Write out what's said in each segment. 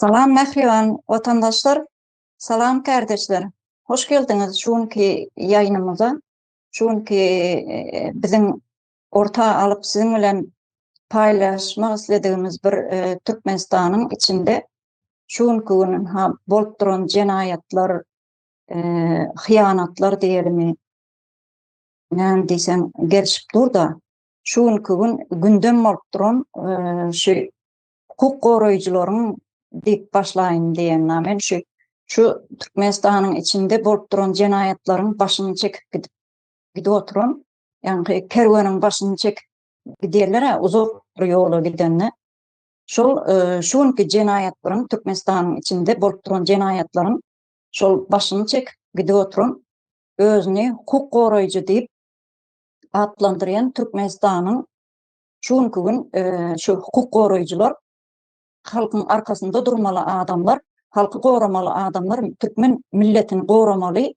Salam mähriban watandaşlar, salam kärdeşler. Hoş geldiňiz şu günki ýaýynymyza. Şu günki e, biziň orta alyp siziň bilen paýlaşmak isledigimiz bir e, Türkmenistanyň içinde şu günki gün ha bolup duran jenaýatlar, e, hyýanatlar diýelimi, näme diýseň gelşip dur-da, şu günki gün gündem bolup duran e, şu hukuk goraýjylaryň diýip başlaýyn diýen men şu şu Türkmenistanyň içinde bolup duran jenaýatlaryň başyny çekip gidip gidip oturan, ýagny kerweniň başyny çekip gidýärler uzak bir ýola gidende. Şol e, şu günki jenaýatlaryň Türkmenistanyň içinde bolup duran jenaýatlaryň şol başyny çekip gidip oturan özüni hukuk goraýjy diýip atlandyrýan Türkmenistanyň şu günki gün e, şu hukuk goraýjylar halkyň arkasynda durmaly adamlar, halky goramaly adamlar, türkmen milletini goramaly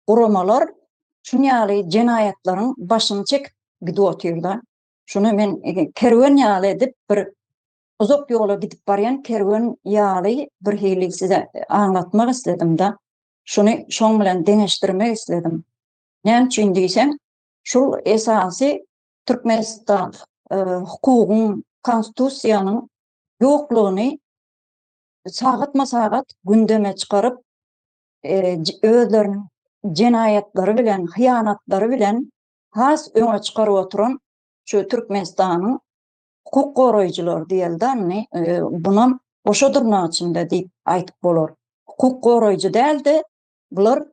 guramalar şun ýaly jenaýatlaryň başyny çekip gidip otyrda. Şuny men e, kerwen ýaly edip bir uzak ýola gidip barýan kerwen ýaly bir hili size aňlatmak isledim-de. Şuny şoň bilen deňeşdirmek isledim. Näme üçin diýseň, şul esasy Türkmenistan e, hukugyň, konstitusiýanyň ýoklugyny sagatma-sagat gündeme çykaryp, e, özleriniň jenaýatlary bilen, hyýanatlary bilen has öňe çykaryp oturan şu Türkmenistanyň hukuk goraýjylary diýeli-de indi, e, bunam goşa dyrnak içinde diýip aýdyp bolar. Hukuk goraýjy däl-de, bular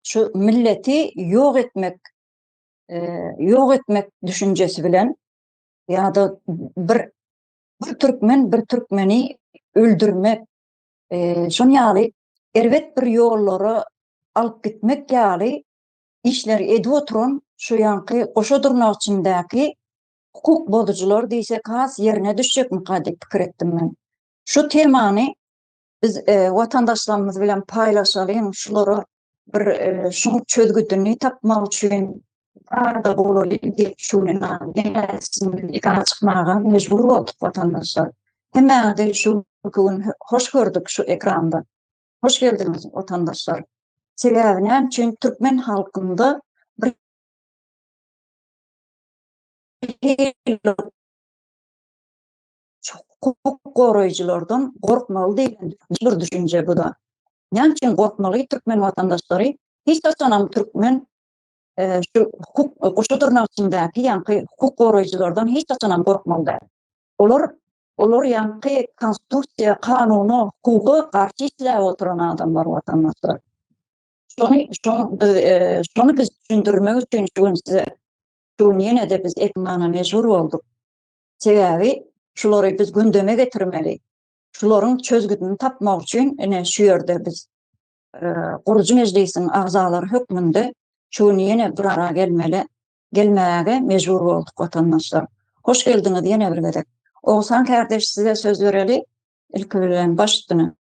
şu milleti ýok etmek, e, ýok etmek düşünjesi bilen ýa-da bir bir türkmen bir türkmeni öldürmek, e, şon ýaly erbet bir ýollara alyp gitmek ýaly işleri edip oturan şu ýanky goşa dyrnak içindäki hukuk bozujylar diýsek has ýerine düşjekmika diýip pikir etdim men. Şu temany biz e, watandaşlarymyz bilen paýlaşalyň, şulara bir e, şuň çözgüdini tapmak üçin arada bolalyň diýip şu gün ekrana çykmaga mejbur bolduk watandaşlar. Hemmäňizi şu gün hoş gördük şu ekranda. Hoş geldiňiz watandaşlar. Sebäbi näme üçin türkmen halkynda bir hukuk goraýjylardan gorkmaly diýen bir düşünje bu da. Näme üçin gorkmaly türkmen watandaşlary? Hiç haçanam türkmen e, şu hukuk goşa dyrnak içindäki ýaňky hukuk goraýjylardan hiç haçanam gorkmaly däl. Olar olar ýaňky konstitusiýa, kanuna, hukuka garşy işläp oturan adamlar watandaşlar. Şony şony biz e, şony biz düşündirmek üçin şu gün size şu gün ýene-de biz ekrana mejbur bolduk. Sebäbi şulary biz gündeme getirmeli. Şularyň çözgüdini tapmak üçin ine şu ýerde biz e, gurujy mejlisiň agzalary hökmünde şu gün ýene bir ara gelmeli, gelmäge mejbur bolduk watandaşlar. Hoş geldiňiz ýene bir gezek. Oguzhan kardeş size söz bereli. Ilki bilen baş üstüne.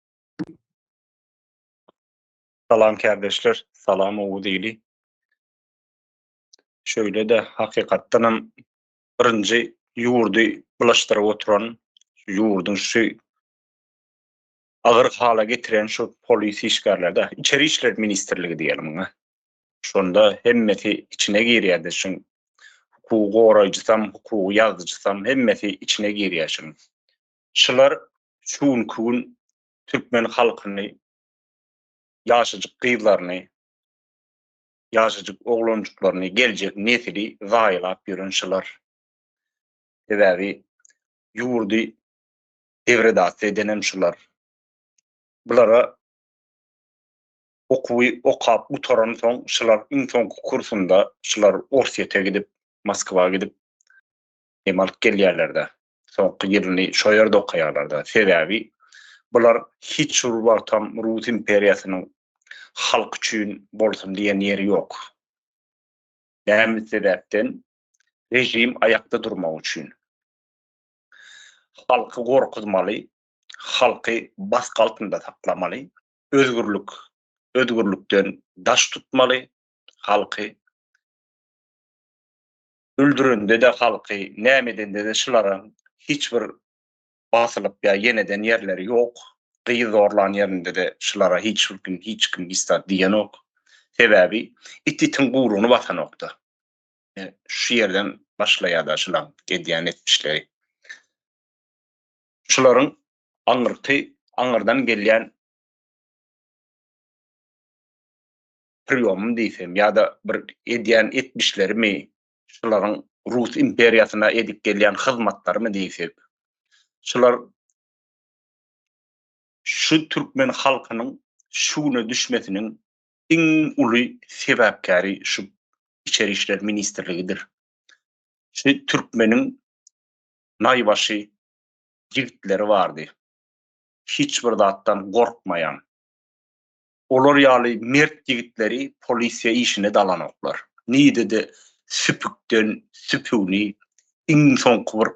Salam kardeşler, salam Oguz ili. Şöyle-de hakykatdanam birinji ýurdy bulaşdyryp oturan, ýurduň şu agyr hala getiren şu polis işgärleri-de, içeri işler ministrligi diýelim muňa. Şonda hemmesi içine girýärdi şuň hukugy goraýjysam, hukugy ýazyjysam hemmesi içine girýär şuň. Şular şu günki gün türkmen halkyny, ýaşajyk gyzlaryny, ýaşajyk oglanjyklaryny, geljek nesili zaýalap ýören şular. Sebäbi ýurdy degradasiýa edenem şular. Bulara okuwy okap gutaransoň şular iň soňky kursunda şular Orsýete gidip, Moskwa gidip dem alyp gelýärler-de. Soňky ýylyny şo ýerde okaýarlar-da. Sebäbi bular hiç bir wagtam Rus imperiýasynyň halk üçin bolsun diýen ýeri ýok. Näme sebäpden? Režim aýakda durmak üçin. Halky gorkuzmaly, halky basgy altynda saklamaly, özgürlik, özgürlikden daş tutmaly halky. Öldürende-de halky, näme edende-de şularyň hiç bir. Basylyp ýa ýeneden ýerleri ýok. Gyz zorlan ýerinde-de şulara hiç bir kim, hiç kim hiç zat diýenok. Sebäbi it itiň guyrugyny basanok-da. Şu ýerden başlaýar-da şulaň edýän etmişleri. Şularyň aňyrky, aňyrdan gelýän priýomym diýsem ýa-da bir edýän etmişlerimi şularyň Rus imperiýasyna edip gelýän hyzmatlarymy diýsek, şular şu türkmen halkynyň şu güne düşmesiniň iň uly sebäpkäri şu Içeri işler ministrligidir. Şu türkmeniň naýbaşy ýigitleri bardy. Hiç bir zatdan gorkmaýan. Olar ýaly mert ýigitleri polisiýa işine dalanoklar. Nirede süpükden süpügini, iň soňky bir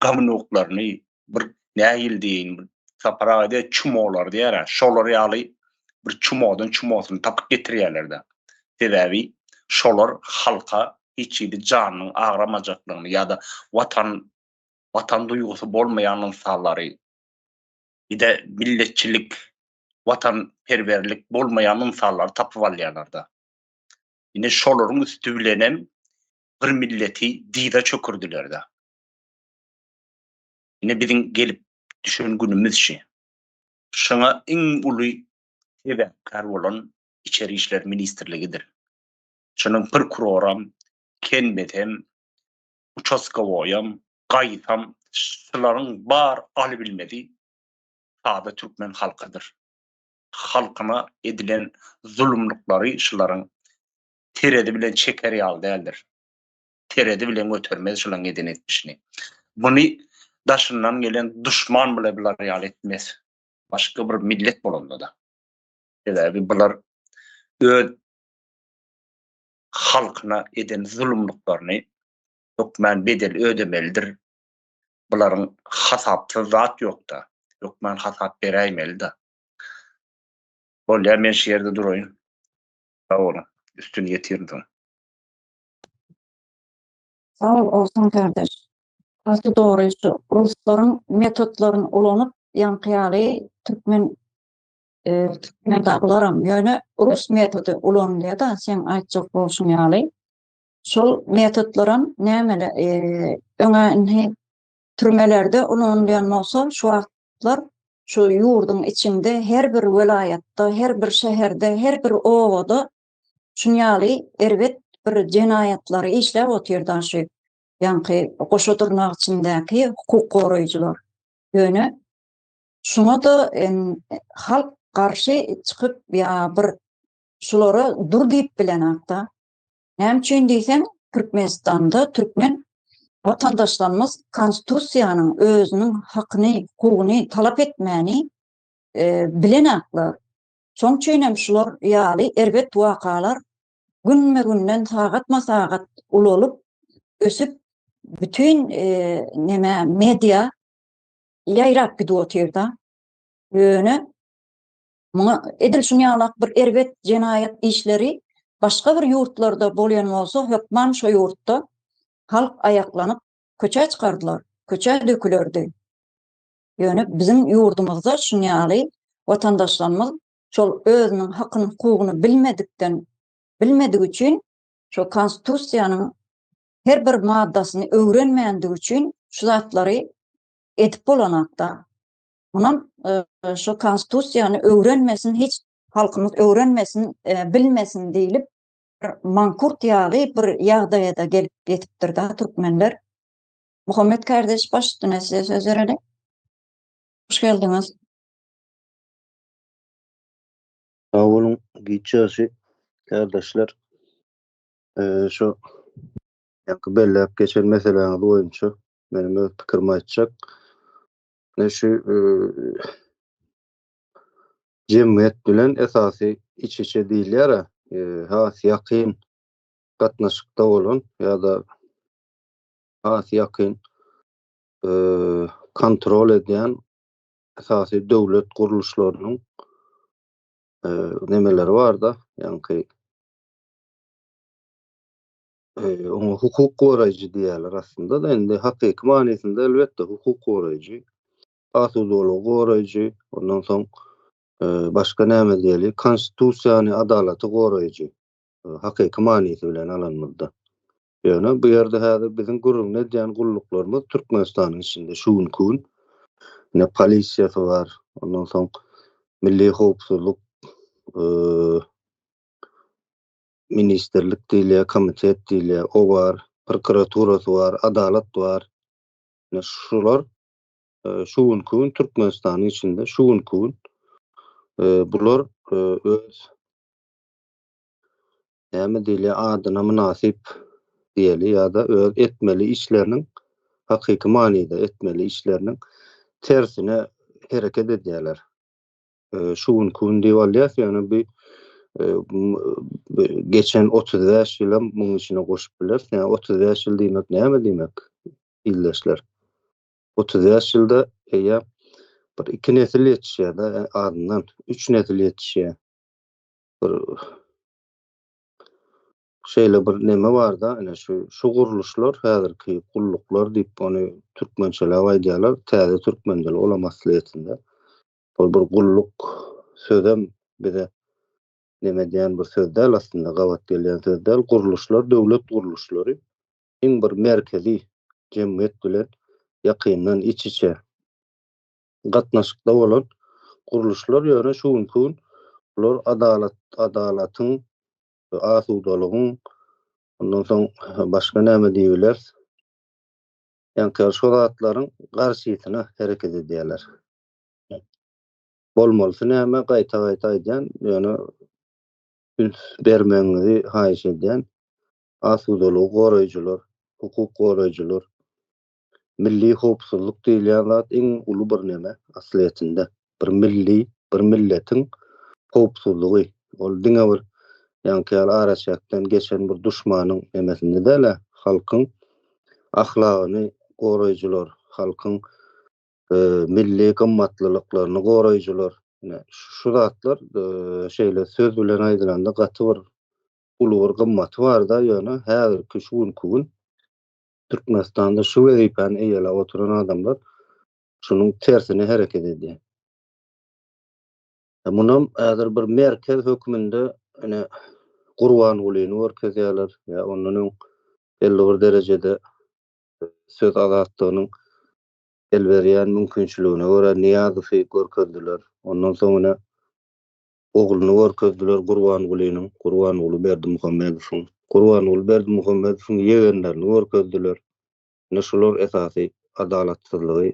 gamnuklaryny, bir nähili diýeýin, bir Sapar aga diýýär, çumolar diýýär-ä, şolar ýaly bir çumodan çumosyny tapyp getirýärler-de. Sebäbi şolar halka hiç hili janynyň agramajaklygyny ýa-da watan watan duýgusy bolmaýan ynsanlary, bir-de milletçilik, watanperwerlik bolmaýan ynsanlary tapyp alýarlar-da. Ine şolaryň üsti bilenem bir milleti dyza çökürdiler-de. Ine biziň gelip düşen günümiz şi. Şoňa iň uly sebäpkär bolan Içeri işler ministrligidir. Şonuň prokuroram, kenbesem, uçastkowoýam, gaýysam şularyň bar alybilmezi sada türkmen halkydyr. Halkyna edilen zulumlyklary şularyň terezi bilen çeker ýaly däldir. Terezi bilen götermez şularyň eden etmişini. Muny daşyndan gelen duşman bile bular ýaly etmez. Başga bir millet bolanda-da. Sebäbi bular öz halkyna eden zulumlyklaryny hökmän bedel ödemelidir. Bularyň hasapsyz zat ýokda. Hökmän hasap beräýmeli-de. Bolýar, men şu ýerde duraýyn. Sag boluň. Üstüni ýetirin soň. Sag bol Oguzhan kardeş. Gaty dogry şu ruslaryň metodlaryny ulanyp ýaňky ýaly türkmen türkmen daglaram ýöne rus metody ulanylýar-da seň aýtjak bolşuň ýaly. Şol metodlaram nämele öňe indi türmelerde ulanylýan bolsa şu wagtlar şu ýurduň içinde her bir welaýatda, her bir şäherde, her bir obada şun ýaly erbet bir jenaýatlary işläp otyrda şu ýaňky goşa dyrnak içindäki hukuk goraýjylar. Ýöne şuňa-da halk garşy çykyp ýa bir şulara dur diýip bilenakda. Näme üçin diýseň, Türkmenistanda türkmen watandaşlarymyz konstitusiýanyň özüniň hakyny, hukugyny talap etmäni e, bilenaklar. Şoň üçin hem şular ýaly erbet wakalar günme-günden, sagatma-sagat ulalyp, ösüp, bütin e, neme media ýaýrap gidip otyr-da. Ýöne Muňa edil şuny ýalak bir erbet jenaýat işleri başga bir ýurtlarda bolýan bolsa hökman şo ýurtda halk aýaklanyp köçä çykardylar, köçä dökülerdi. Ýöne biziň ýurdumyzda şuny ýaly watandaşlarymyz şol özüniň hakyny hukugyny bilmedikden bilmedigi üçin şo konstitusiýanyň her bir maddasyny öwrenmändigi üçin şu zatlary edip bolanakda. Munam şu konstitusiýany öwrenmesin, hiç halkymyz öwrenmesin, bilmesin diýlip bir mankurt ýaly bir ýagdaýa-da gelip ýetipdir da türkmenler. Muhammet kardeş baş üstüne size söz bereli. Hoş geldiňiz. Sag boluň, giç ýaşy kardeşler. Şu ýaňky belläp geçen meseläňiz boýunça menem öz pikirimi aýtjak. Ine şu jemgyýet bilen esasy iç-içe diýilýär-ä, has ýakyn gatnaşykda bolan ýa-da has ýakyn kontrol edýän esasy döwlet gurluşlarynyň nemeleri bar-da, ýaňky. oňa hukuk goraýjy diýýärler aslynda-da indi hakyky manysynda elbetde hukuk goraýjy, asudalygy goraýjy, ondan soň başga näme diýeli, konstitusiýany, adalaty goraýjy hakyky manysy bilen alanymyzda. Ýöne bu ýerde häzir biziň gürrüňini edýän gulluklarymyz Türkmenistanyň içinde şu günki gün ine polisiýasy bar, ondan soň milli howpsuzlyk ministrlik diýilýär, komitet diýilýär, o bar, prokuraturasy bar, adalat bar. Ine şular şu günki gün Türkmenistanyň içinde şu günki gün bular öz näme diýilýär adyna mynasyp diýeli ýa-da öz etmeli işleriniň hakyky manyda etmeli işleriniň tersine hereket edýärler. Şu günki gün diýip alýas, ýöne bu geçen 35 ýylam munuň içine goşup bileris. Ýa 35 ýyl diýmek näme diýmek ildeşler? 35 ýylda eýýäm bir iki nesil ýetişýär-de, azyndan üç nesil ýetişýär. Bir şeýle bir neme barda, ine şu şu gurluşlar häzirki gulluklar diýip ony türkmençeläp aýdýarlar, täze türkmen dili olam aslyýetinde. Ol bir gulluk sözem bize neme edýän bir söz däl aslynda, gabat gelýän söz däl. Gurluşlar, döwlet gurluşlary iň bir merkezi jemgyýet bilen ýakyndan iç-içe gatnaşykda bolan gurluşlar ýöne şu günki gün bular adalat adalatyň asudalygyň ondan soň başga näme diýibileris ýaňky şo zatlaryň garşysyna hereket edýärler. Bolmalysy näme gaýta-gaýta aýdýan ýöne üns bermegiňizi haýyş edýän asudalygy goraýjylar, hukuk goraýjylar Milli howpsuzlyk diýilýän zat iň uly bir neme aslyýetinde. Bir milli, bir milletiň howpsuzlygy. Ol diňe bir ýaňky ýaly araçäkden geçen bir duşmanyň nemesinde däl-ä, halkyň ahlagyny goraýjylar, halkyň milli gymmatlylyklaryny goraýjylar. Ine, şu zatlar şeýle söz bilen aýdylanda gaty bir uly bir gymmaty bar-da, ýöne häzirki şu günki gün Türkmenistanda şu wezipäni eýeläp oturan adamlar şunuň tersine hereket edýär. Munam häzir bir merkez hökmünde ine Gurbangulyny görkezýärler ýa ondan öň belli bir derejede söz azatlygynyň el berýän mümkinçiligine görä Nyýazowy görkezdiler. Ondan soň ine ogluny görkezdiler Gurbangulynyň, Gurbanguly Berdimuhamedowyň. Gurbanguly Berdimuhamedowyň ýegenlerini görkezdiler. Ine şular esasy adalatsyzlygy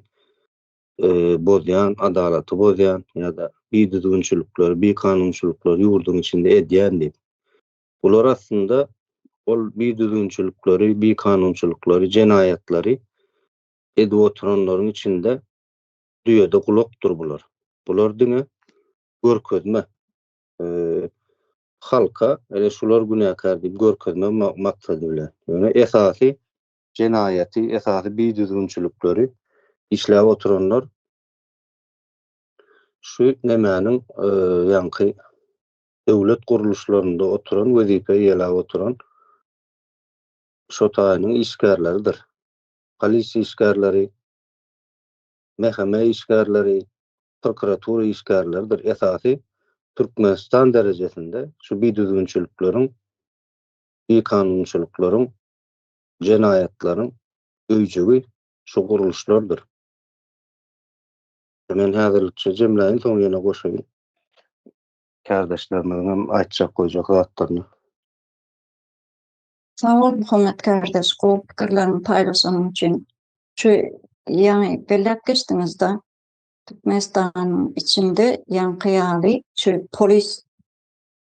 bozýan, adalaty bozýan ýa-da bidüzgünçilikleri, bikanunçylyklary ýurduň içinde edýän diýip. Bular aslynda ol bidüzgünçilikleri, bikanunçylyklary, jenaýatlary edip oturanlaryň içinde düýede gulakdyr bular. Bular diňe görkezme, halka ene şular günäkär diýip görkezme maksady bilen. Ýöne esasy jenaýaty, esasy bidüzgünçilikleri işläp oturanlar şu nemäniň ýaňky döwlet gurluşlarynda oturan, wezipe eýeläp oturan şo taýynyň işgärleridir. Polisiýa işgärleri, MHM işgärleri, prokuratura işgärleridir. Esasy Türkmenistan derejesinde şu bidüzgünçilikleriň, bikanunçylyklaryň, jenaýatlaryň öýjügi şu gurluşlardyr. Men häzirlikçe jemläýin, soň ýene goşaýyn. Kärdeşlerimiziň hem aýtjak goýjak zatlaryny. Sag bol Muhammet kardeş, gowy pikirleriňi paýlaşanyň üçin. Şu ýaňy belläp geçdiňizde, Türkmenistanyň içinde ýaňky ýaly şu polis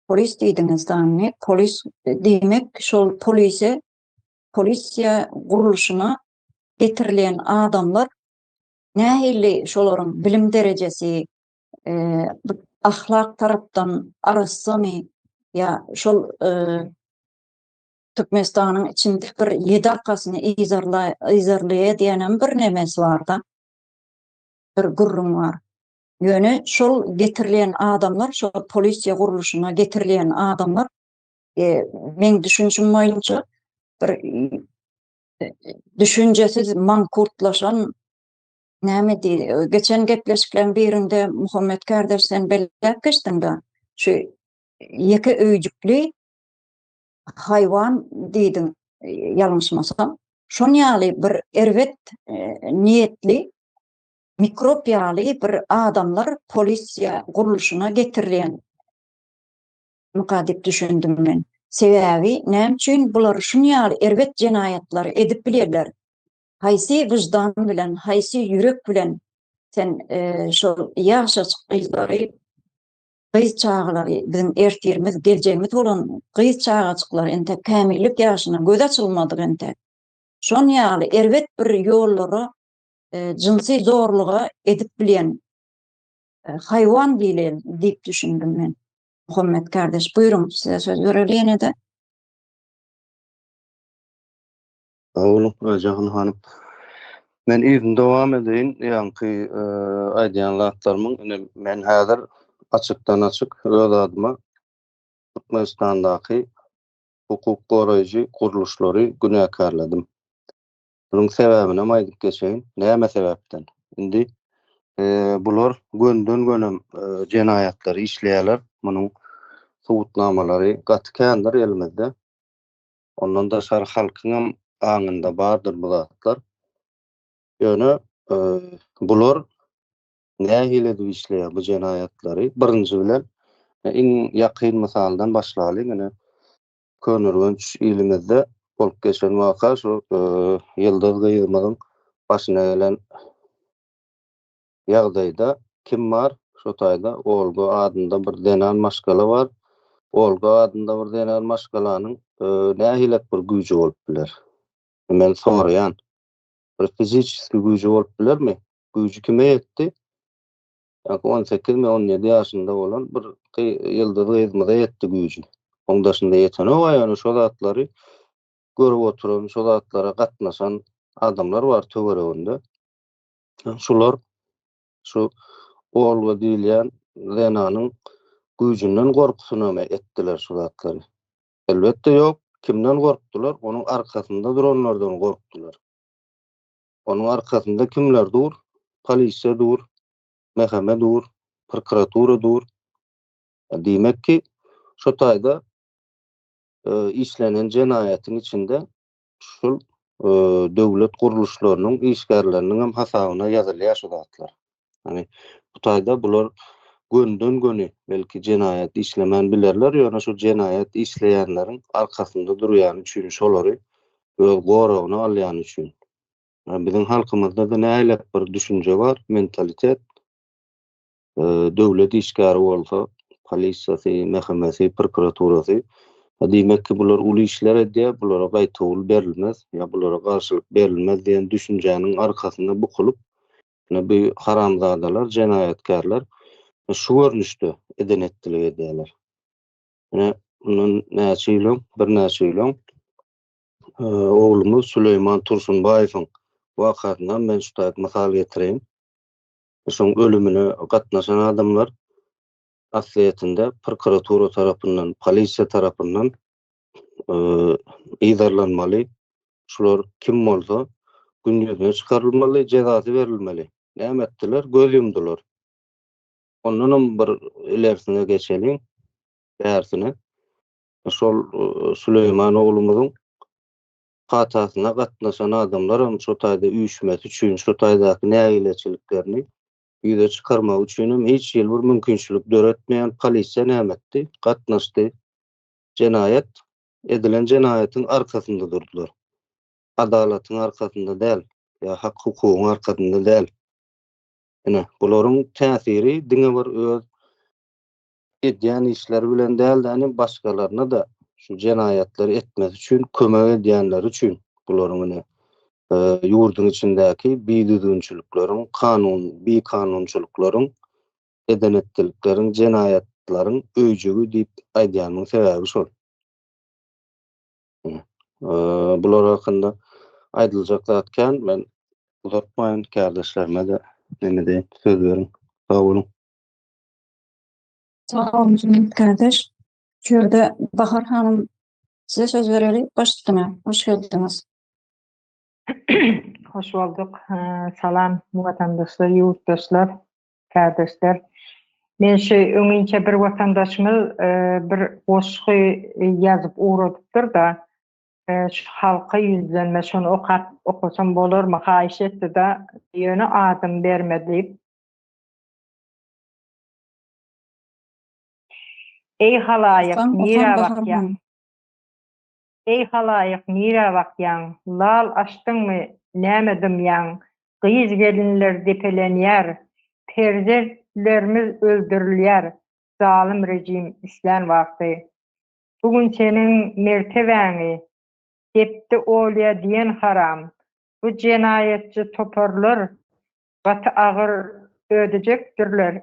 polis diýdiňiz dany, polis diýmek şol polise polisiýa gurluşyna getirilen adamlar nähili şolaryň bilim derejesi, ahlak tarapdan arassamy ýa şol Türkmenistanyň içinde bir ýedi arkasyny yzarlaýar diýenem bir nemesi barda. Bir gürrüň bar. Ýöne şol getirilen adamlar, şol polisiýa gurluşyna getirilen adamlar, e, meň düşünişim boýunça. Bir düşünjesiz mankurtlaşan näme diýdi? Geçen gepleşikleriň birinde Muhammet kardeş sen belläp geçdiň-de, şu ýeke öýjükli haýwan diýdiň ýalňyşmasam. Şon ýaly bir erbet niýetli mikrop ýaly bir adamlar polisiýa gurluşyna getirilýän myka diýip düşündim men. Sebäbi näme üçin bular şun ýaly erbet jenaýatlary edip bilýärler? Haýsy wyždan bilen, haýsy ýürek bilen sen şol ýaşajyk gyzlary, gyz çagalary, biziň ertirimiz, geljegimiz bolan gyz çagajyklary entek kämillik ýaşyna gözi açylmadyk entek. Şon ýaly erbet bir ýollara jynsy zorluga edip bilýän haýwan diýlen diýip düşündim men. Muhammet kardeş, buýruň, size söz bereli ýene-de. Sag boluň, Jahan hanym. Men yzyny dowam edeýin, ýaňky aýdýan zatlarymyň. Ine, men häzir açykdan-açyk öz adyma Türkmenistandaky hukuk goraýjy gurluşlary günäkärledim. Munuň sebäbinem aýdyp geçeýin. Näme sebäpden? Indi bular gönden-gönem jenaýatlary işleýärler. Munuň subutnamalary gaty kändir elimizde. Ondan daşary halkyňam aňynda bardyr bu zatlar. Ýöne bular nähili edip işleýär bu jenaýatlary? Birinji bilen iň ýakyn mysaldan başlalyň. Ine, Köneürgenç ilimizde bolup geçen waka şu Ýyldyz gyzymyzyň başyna gelen ýagdaýda kim bar? Şo taýda Olga adynda bir zenan maşgala bar. Olga adynda bir zenan maşgalanyň nähilek bir güýji bolup biler? Men soraýan. Bir fiziçeski güýji bolup bilermi? Güýji kime ýetdi? Ýaňky on sekizmi, on ýedi ýaşynda bolan bir ýyldyz gyzymyza ýetdi güýji. Oň daşynda ýetenok-a ýöne şo zatlary görüp oturan, şo zatlara gatnaşan adamlar bar töwereginde. Şular şu Olga diýilýän zenanyň güýjünden gorkusynamy etdiler şu zatlary? Elbetde ýok. Kimden gorkdular? Onuň arkasynda duranlardan gorkdular. Onuň arkasynda kimler dur? Polisiýa dur, MHM dur, prokuratura dur. Diýmek ki, şo taýda işlenen jenaýatyň içinde şul döwlet gurluşlarynyň işgärleriniň hem hasabyna ýazylýar şu zatlar. Ýagny bu taýda bular gönden-göni belki jenaýat işlemän bilerler, ýöne şu jenaýat işleýänleriň arkasynda durýany üçin şolary öz goragyna alýany üçin. Biziň halkymyzda-da nähilek bir düşünje bar, mentalitet. Döwlet işgäri bolsa, polisiýasy, MHM-si, prokuraturasy, diýmek ki, bular uly işler edýär, bulara gaýtawul berilmez ýa bulara garşylyk berilmez diýen düşünjäniň arkasynda bukulyp, ine bu haramzadalar, jenaýatkärler şu görnüşde eden-etdilik edýärler. Ine, mundan näçe ýyl öň, birnäçe ýyl öň oglumyz Süleýman Tursunbaýewiň wakasyndan men şu taýyp mysal getireýin. Şoň ölümine gatnaşan adamlar aslyýetinde prokuratura tarapyndan, polisiýa tarapyndan yzarlanmaly. Şular kim bolsa gün ýüzüne çykarylmaly, jezasy berilmeli. Näme etdiler? Göz ýumdular. Ondanam bir ilerisine geçeliň, bärsine. Şol Süleýman oglumyzyň patasyna gatnaşan adamlaram şo taýda üýşmesi üçin, şo taýdaky nägileçiliklerini ýüze çykarmagy üçinem hiç hili bir mümkinçilik döretmeýän polisiýa näme etdi? Gatnaşdy. Jenaýat edilen jenaýatyň arkasynda durdular. Adalatyň arkasynda däl, ýa hak-hukugyň arkasynda däl. Ine, bularyň täsiri diňe bir öz edýän işleri bilen däl-de, ine, başgalaryna-da şu jenaýatlary etmesi üçin kömek edýänleri üçin bularyň ine, ýurduň içindäki bidüzgünçilikleriň, kanun, bikanunçylyklaryň, eden-etdilikleriň, jenaýatlaryň öýjügi diýip aýdýanymyň sebäbi şol. Bular hakynda aýdyljak zat kän, men uzatmaýyn, kärdeşlerime-de neme deýin, söz beriň. Sag boluň. Sag boluň, Jüneýit kardeş. Şu ýerde Bahar hanym. Size söz bereli, baş üstüne. Hoş geldiňiz. Hoş bolduk. Salam watandaşlar, ýurtdaşlar, kärdeşler. Men şu öňinçe bir watandaşymyz bir goşgy ýazyp ugradypdyr-da, şu halka ýüzlenme, şony okap okasam bolarmy haýyş etdi-de, ýöne adymy berme diýip. Eý halaýyk, nirä bakýaň? Eý halaýyk, nirä bakýaň? Lal açdyňmy, näme dymýaň? Gyz-gelinler depelenýär, perzentlerimiz öldürilýär, zalym rejim islän wagty. Bu gün seniň mertebäňi depdi Olýa diýen haram. Bu jenaýatçy toparlar gaty agyr ödejekdirler,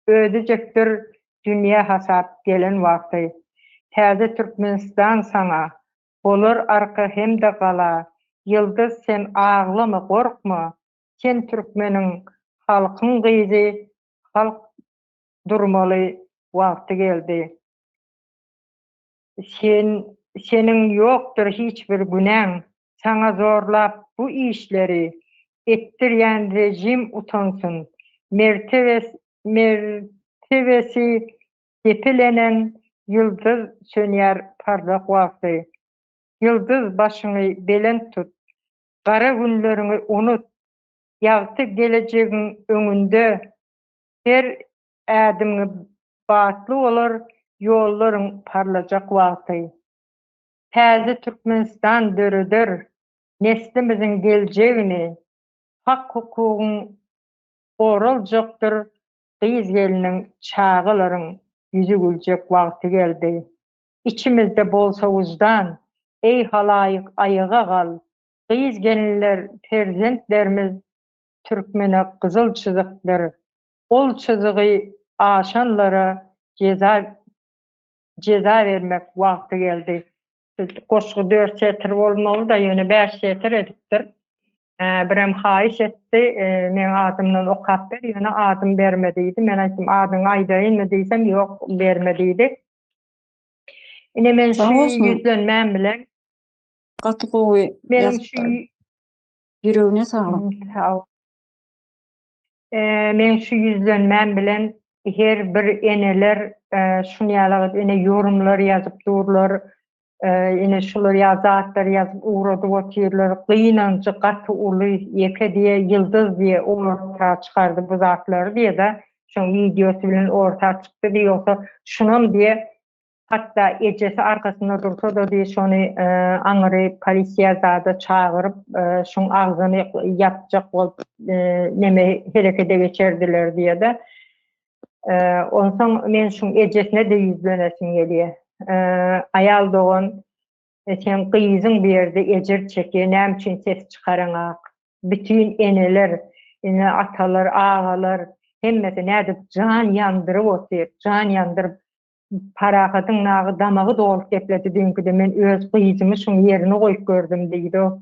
Ödejekdir dünýä hasap gelen wagty. Täze Türkmenistan saňa bolar arka hem-de gala Ýyldyz sen aglama gorkma sen türkmeniň halkyň gyzy halk durmaly wagty geldi. Sen seniň ýokdur hiç bir günäň saňa zorlap bu işleri etdirýän rejim utansyn mertebes mertebesi depelenen ýyldyz sönýär parlak wagty ýyldyz başyňy belent tut gara günleriňi unut ýagty gelejegiň öňünde her ädimiňi Batly bolar ýollaryň parlajak wagty. Täze Türkmenistan döreder neslimiziň geljegini, Hak-hukugyň goraljakdyr, gyz-gelniň, çagalaryň ýüzi güljek wagty geldi. Içimizde bolsa wyždan, eý halaýyk aýaga gal, gyz-gelinler, perzentlerimiz türkmene gyzyl çyzykdyr. Ol çyzygy aşanlara jeza jeza bermek wagty geldi. Goşgy dört setir bolmalyda ýöne bäş setir edipdir. Birem haýyş etdi, meň adymdan okap ber, ýöne adym berme diýdi. Men aýtdym, adyňy aýdaýynmy diýsem, ýok, berme diýdi. Ine men şu ýüzlenmäm bilen Gaty gowy ýazypdyr. Ýüregine saglyk. Sag Meň şu ýüzlenmäm bilen her bir eneler şuny ýaly ene ýorumlar ýazyp durlar, ene şular ýaly zatlar ýazyp ugradyp otyrlar. Gynanjy gaty uly, ýeke diýe, ýyldyz diýe orta çykardy bu zatlary diýe-de, şoň wideosy bilen orta çykdy diýe, ýogsa şunam diýe Hatda ejesi arkasynda dursa-da diý şony aňyry polisiýa zada çagyryp şuň agzyny ýapjak bolup neme herekede geçerdiler diýede. Onsoň men şuň ejesine-de ýüzlenesim gelýä. Aýal dogan seň gyzyň bu ýerde ejir çekýä näme üçin ses çykaraňak? Bütin eneler, ene atalar, agalar hemmesi nädip jan ýandyryp otyr, jan ýandyryp Parahadyň nagy damagy dolup gepledi düýnküde men öz gyzymy şuň ýerine goýup gördüm diýdi.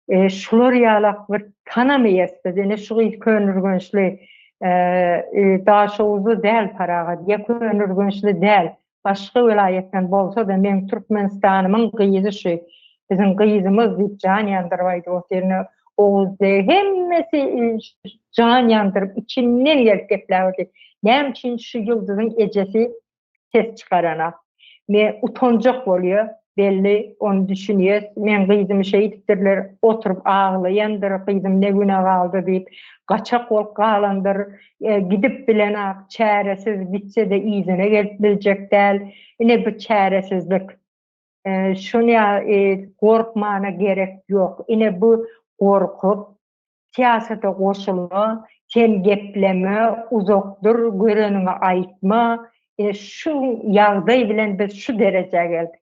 E, şular ýalak bir tanamaýas biz. Ine şu gyz Köneürgençli, e, e, Daşoguzly däl Parahat, ýa Köneürgençli däl. Başga welaýatdan bolsa-da meň Türkmenistanymyň gyzy şu. Biziň gyzymyz diýip jan ýandyryp aýdyp otyr. Ine Oguz hemmesi jan ýandyryp içinden gelip gepläp otyr. Näme üçin şu ýyldyzyň ejesi ses çykaranak? Me utanjak bolýa, belli, ony düşünýäs. Meň gyzymy şeýdipdirler, oturyp aglaýandyr, gyzym ne güne galdy diýip, gaçak bolup galandyr, gidip bilenak, çäresiz, gitse-de yzyna gelip biljek däl. Ine bu çäresizlik. Şuny gorkmana gerek ýok. Ine bu gorkup, syýasata goşulma, sen gepleme, uzak dur, göreniňi aýtma. Ine şu ýagdaý bilen biz şu derejä geldik.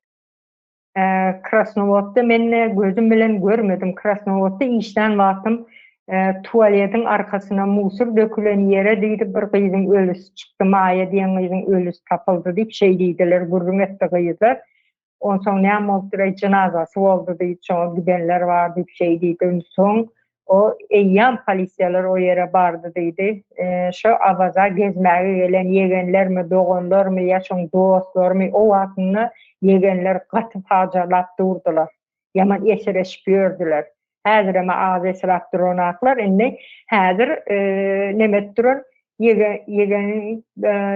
Krasnowodda men gözüm bilen görmedim. Krasnowodda işlän wagtym tualetiň arkasyna musur dökülen ýere diýdi bir gyzyň ölüsi çykdy, Maýa diýen gyzyň ölüsi tapyldy diýip şeý diýdiler, gürrüň etdi gyzlar. Onsoň näme bolupdyr, eý jynazasy boldy diýip, şoňa gidenler bar diýip şeý diýdi. Soň. O eýýäm polisiýalar o ýere bardy diýdi. Şo Awaza gezmäge gelen ýegenlermi, doganlarmy ýa şoň dostlarymy o wagtynda ýegenler gaty pajarlap durdular. Ýaman esireşip ýördüler. Häzirem az esirap duranaklar indi häzir neme edip duran ýegeniň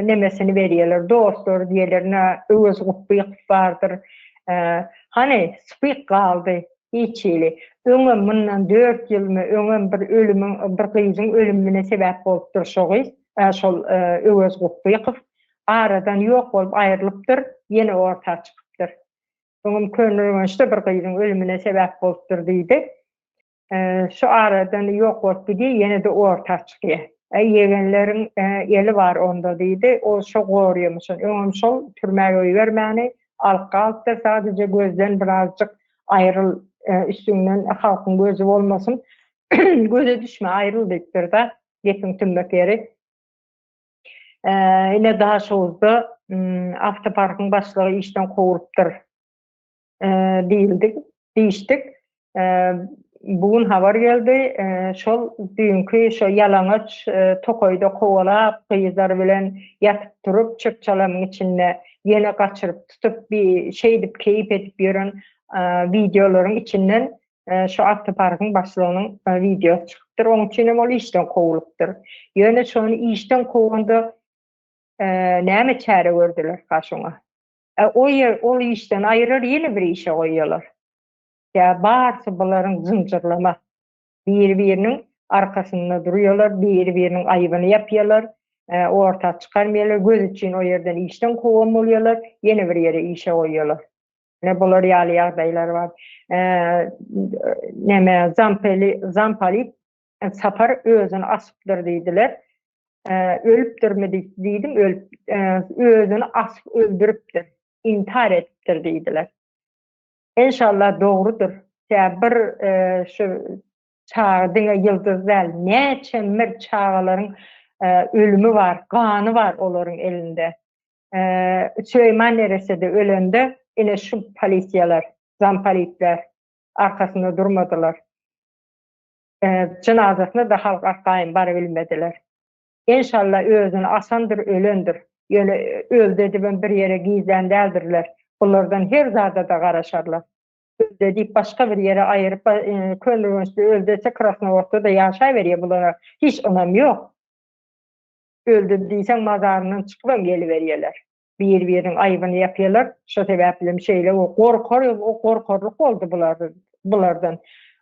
nemesini berýärler. Dostlary diýerler, ine Öwez Gupbykow bardyr. Hany, Spyk galdy. Hiç hili. Öňem mundan dört ýylmy öňem bir ölümiň bir gyzyň ölümine sebäp bolupdyr şo gyz, şol Öwez Gupbykow. Aradan ýok bolup aýrylypdyr, ýene orta çykypdyr. Öňem Köneürgençde bir gyzyň ölümine sebäp bolupdyr diýdi. Şu aradan ýok bolup gidýär, ýene-de orta çykýar. Äý, ýegenleriň eli bar onda diýdi. Ol şo gorýamyşyn. Öňem şol türmä goýbermäni alyp galypdyr. Sadece gözden birazjyk aýryl, üstüňden halkyň gözi bolmasyn. Göze düşme, aýryl diýipdir-de, gepiň tümmek ýeri. Ine Daşoguzda awtoparkyň başlygy işden kowulypdyr diýildi, diýişdik. Bu gün habar geldi, şol düýnki şo ýalaňaç tokaýda kowalap gyzlar bilen ýatyp turup çöp-çalamyň içinde ýene gaçyryp tutup bir şeýdip keýp edip ýören wideolaryň içinden şu awtoparkyň başlygynyň wideosy çykypdyr. Onuň üçin hem ol işden kowulypdyr. Ýöne şony işden kowanda näme çäre gördüler-ka şoňa? O ýer ol işden aýyrar ýene bir işe goýýarlar. Ýa barsy bularyň zynjyrlama. Biri-biriniň arkasynda durýarlar, biri-biriniň aýybyny ýapýarlar, orta çykarmaýarlar, göz üçin o ýerden işden kowan bolýarlar, ýene bir ýere işe goýýarlar. Ine bular ýaly ýagdaýlar bar. Neme Zampeli Zampalit Sapar özüni asypdyr diýdiler. Ölüpdirmi diýdim, ölüp özüni asyp öldüripdir, intihar edipdir diýdiler. Enşallah dogrudyr. Tä bir şu çaga diňe ýyldyz däl, näçe mir çagalaryň ölümi bar, gany bar olaryň elinde. Süleýman neresse-de ölende ine şu polisiýalar, zampolitler arkasynda durmadylar. Jynazasyna-da halk arkaýyn barabilmediler. Enşalla özüni asandyr, ölendir. Ýöne öldi edibem bir ýere gizlän däldirler. Bulardan her zada-da garaşarlar. Öldi diýip başga bir ýere aýyryp, Köneürgençde öldi etse Krasnowodda-da ýaşaberýär bulara hiç ynam ýok. Öldi diýseň mazaryndan çykybam geliberýärler. Bir-biriniň aýybyny ýapýarlar. Şo sebäplem şeýle gorkar gorkarlyk boldy bular bulardan.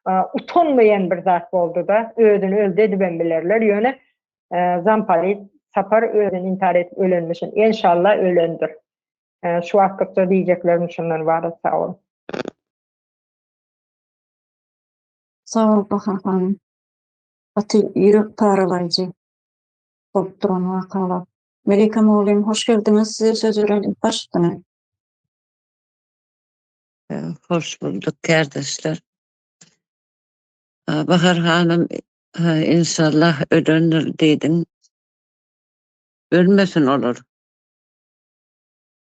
Utanmaýan bir zat boldy-da. Özüni öldi edibem bilerler. Ýöne zampolit Sapar özüni intihar edip ölenmişin. Enşalla ölendir. Şu wagtlykça diýjeklerim şundan ybarat. Sag boluň. Sag bol Bahar hanym. Gaty ýürek paralaýjy bolup duran wakalar. Melike mugallym hoş geldiňiz size söz bereli baş üstüne. Hoş bulduk kärdeşler. Bahar hanym inşallah ölendir diýdiň. Ölmesin olar.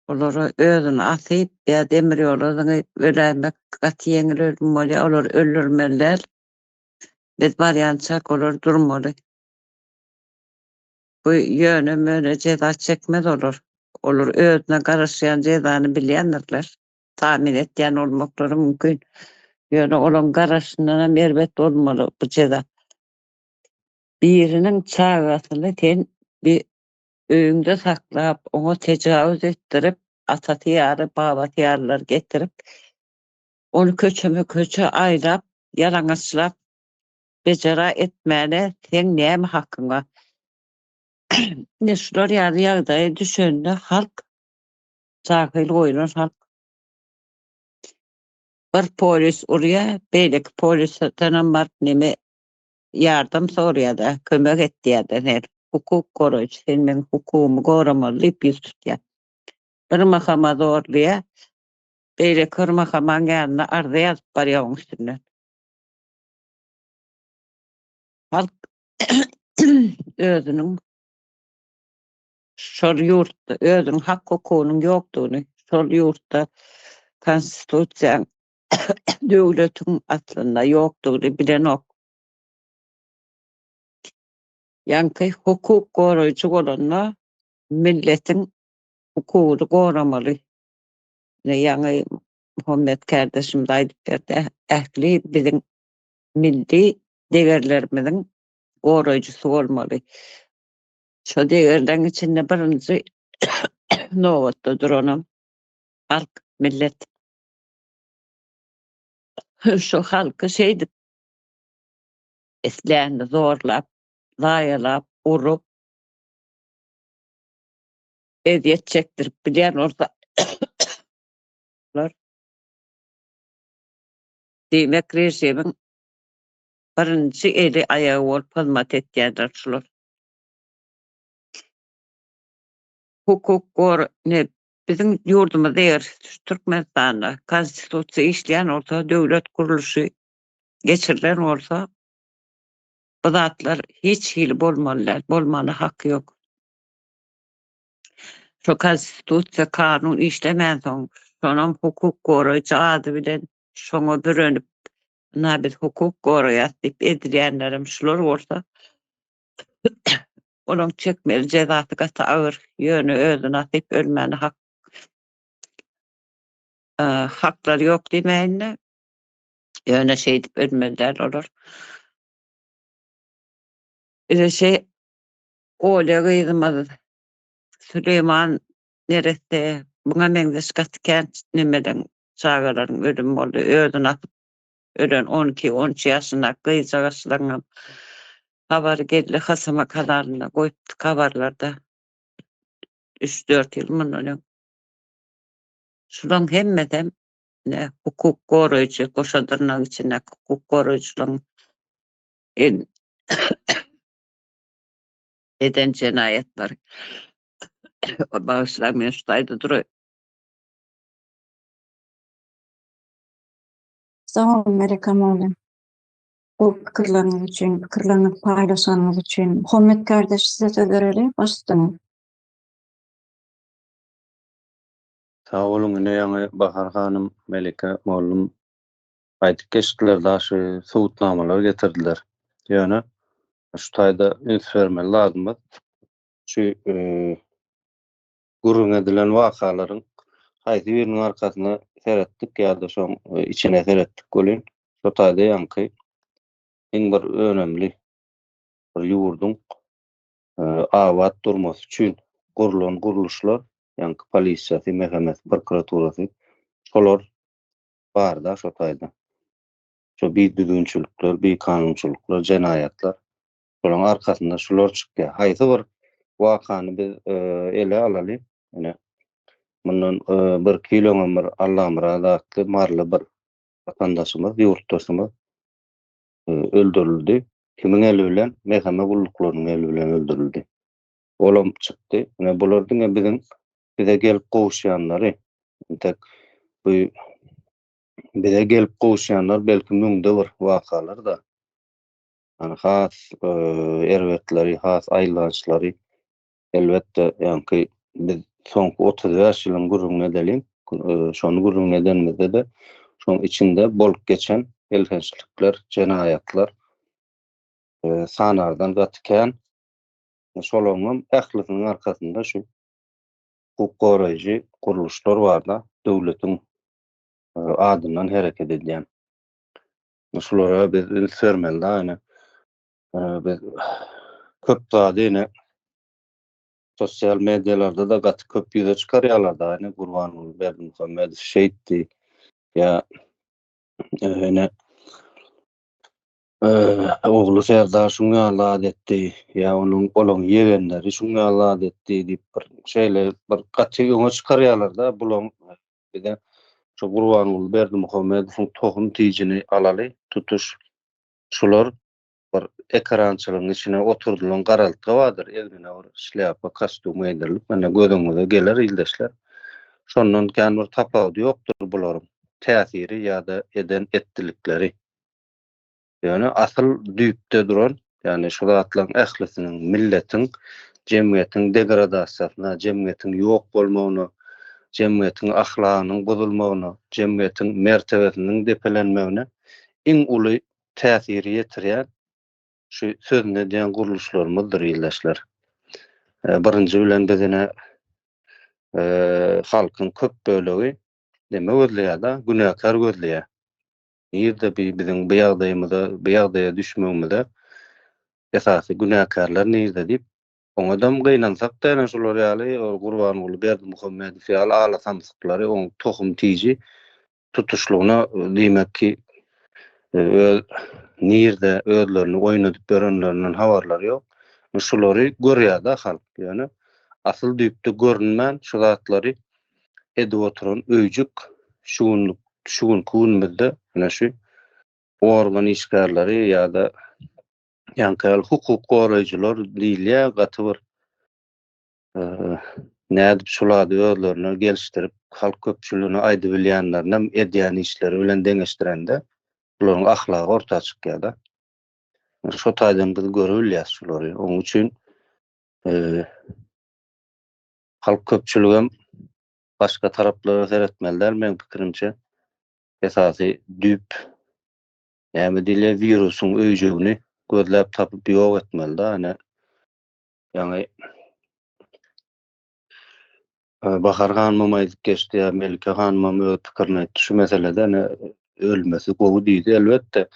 Olara özüni asyp ýa demir ýola zyňyp öläýmek gaty ýeňil ölüm bolýar. Olary öldürmeli däl. Biz barýançak olar durmaly. Bu ýöne-möne jeza çekmez olar. Olar özüne garaşýan jezany bilýändirler. Tamin etýän bolmaklary mümkin. Ýöne olaň garaşyndanam erbet bolmaly bu jeza. Biriniň çagasyny sen bir öýüňde saklap, oňa tejawüz etdirip, atasy ýaly, babasy ýalylar getirip, ony köçeme-köçe aýlap, ýalaňaçlap bejara etmäne seň näme hakyň bar? Ine şular ýaly ýagdaýa düşende halk jahyl goýlan halk. Bir polis urýar, beýleki polisdenem baryp neme ýardam soraýar-da, kömek et diýýär-de sen hukuk goraýjy, sen meň hukugymy goramaly diýip ýüz tutýar. Bir mahama zorlaýar, beýleki bir mahamaň ýanyna arza ýazyp barýar oň üstünden. Halk özüniň şol ýurtda özüniň hak-hukugynyň ýokdugyny, şol ýurtda konstitusiýaň döwletiň aslynda ýokdugyny bilenok. Ýaňky hukuk goraýjy bolanda milletiň hukugyny goramaly. Ine ýaňy Muhammet kärdeşimiz aýdyp berdi, ähli biziň milli degerlerimiziň goraýjysy bolmaly. Şo degerleň içinde birinji nobatda duranam halk, millet. Şo halky şeýdip islänini zorlap, zaýalap, urup, ezýet çekdirip bilýän bolsa, bular diýmek režimiň birinji eli aýagy bolup hyzmat etýärler şular. Hukuk gor ne biziň ýurdumyzda eger Türkmenistanda konstitusiýa işleýän bolsa, döwlet gurluşy geçirilen bolsa bu zatlar hiç hili bolmaly däl, bolmana haky ýok. Şo konstitusiýa kanun işlemänsoň, şonam hukuk goraýjy ady bilen şoňa bürenip, ynha biz hukuk goraýas diýip edilýänlerem şular bolsa, olaň çekmeli jezasy gaty agyr, ýöne özüni asyp ölmäne hak haklary ýok diýmäýin-de, ýöne şeýdip ölmeli däl olar. Bize şeý Olýa gyzymyz, Süleýman neresse, muňa meňzeş gaty kän nemeleň, çagalaryň ölümi boldy. Özüni asyp ölen on iki, on üç ýaşyndaky gyzjagaşlaryňam habary geldi. HSM kanalynda goýupdyk habarlarda üç-dört ýyl mundan öň. Şularyň hemmesem ine hukuk goraýjy, goşa dyrnak içindäki hukuk goraýjylaryň eden jenaýatlary. Bagyşlaň men şu taýda duraýyn. Sag boluň Melike mugallym. Gowy pikirleriňiz üçin, pikirleriňizi paýlaşanyňyz üçin. Muhammet kardeş size söz bereli, baş üstüne. Sag boluň ine ýaňy Bahar hanym, Melike mugallym aýdyp geçdiler daşy subutnamalar getirdiler. Ýöne şu taýda üns bermeli zadymyz şu gürrüň edilen wakalaryň haýsy biriniň arkasyna seretdik ýa-da şoň içine seretdik welin şo taýda ýaňky iň bir önemli bir ýurduň abat durmasy üçin gurlan gurluşlar ýaňky polisiýasy, MHM-si, prokuraturasy şolar barda şo taýda. Şo bidüzgünçilikler, bikanunçylyklar, jenaýatlar şolaryň arkasynda şular çykýar. Haýsy bir wakany biz ele alaly, ine mundan birki ýyl öňem bir Allamyrat atly maryly bir watandaşymyz, ýurtdaşymyz öldürildi. Kimiň eli bilen? MHM gulluklarynyň eli bilen öldürildi. Olam çykdy. Ine bular diňe biziň bize gelip gowuşýanlary. Entek bu bize gelip gowuşýanlar belki müňde bir wakalar-da. Ýani has erbetleri, has aýylgançlary elbetde ýaňky biz soňky 35 ýylyň gürrüňini edeliň. Şony gürrüňini edenimizde-de şoň içinde bolup geçen elhençlikler, jenaýatlar sanardan gaty kän. Şolaryňam ählisiniň arkasynda şu hukuk goraýjy gurluşlar bar-da, döwletiň adyndan hereket edýän. Şulara biz üns bermeli da ine. Biz köp zady ine sosial medialarda da gaty köp ýüze çykarýarlar da ine Gurbanguly Berdimuhamedow şeýtdi ýa ine ogly Serdar şuň ýaly zat etdi ýa onuň olaň ýegenleri şuň ýaly zat etdi diýip bir şeýle bir gaty öňe çykarýarlar da bulaň Bize şu Gurbanguly Berdimuhamedowyň tohum tijini alaly, tutuş şular bir ekerançylygyň içine oturdylan garaltgy bardyr, egnine bir şlýapa, kostýum geýdirilip, ine göz öňüňize geler ildeşler. Şondan kän bir tapawudy ýokdur bularyň täsiri ýa-da eden etdilikleri. Ýöne asyl düýpde duran, ýagny şu zatlaryň ählisiniň milletiň, jemgyýetiň degradasiýasyna, jemgyýetiň ýok bolmagyna, jemgyýetiň ahlagynyň bozulmagyna, jemgyýetiň mertebesiniň depelenmegine iň uly täsiri ýetirýän. şu sözüni edýän gurluşlarymyzdyr ildeşler. Birinji bilen biz ine halkyň köp bölegi neme gözleýär-de, günäkär gözleýär. Nirde bi biziň bu ýagdaýymyza, bu ýagdaýa düşmegimize esasy günäkärler nirde diýip, oňadam gynansak-da ene şular ýaly Gurbanguly Berdimuhamedow ýaly ala samsyklary, oň tohum-tiji tutuşlygyna diýmek ki, öz nirde özlerini oýnadyp ýörenlerinden habarlary ýok. Şulary görýär-de halk, ýöne asyl düýpde görünmän şu zatlary edip oturan öýjük şu günlük şu günki günümizde ine şu organ işgärleri ýa-da ýaňky ýaly hukuk goraýjylar diýilýär gaty bir nädip şul ady özlerine gelişdirip halk köpçüligine aýdybilýänlerinem edýän işleri bilen deňeşdirende bularyň ahlagy orta çykýar-da. Şo taýdan biz görübilýäs şulary. Onuň üçin halk köpçüligem başga taraplara seretmeli däl meň pikirimçe. Esasy düýp näme diýilýär wirusyň öýjügini gözläp tapyp ýok etmeli-de. Ine ýaňy Bahar hanymam aýdyp geçdi ýa Melike hanymam öz pikirini aýtdy şu meselede ine ölmesi gowy diýdi. Elbetde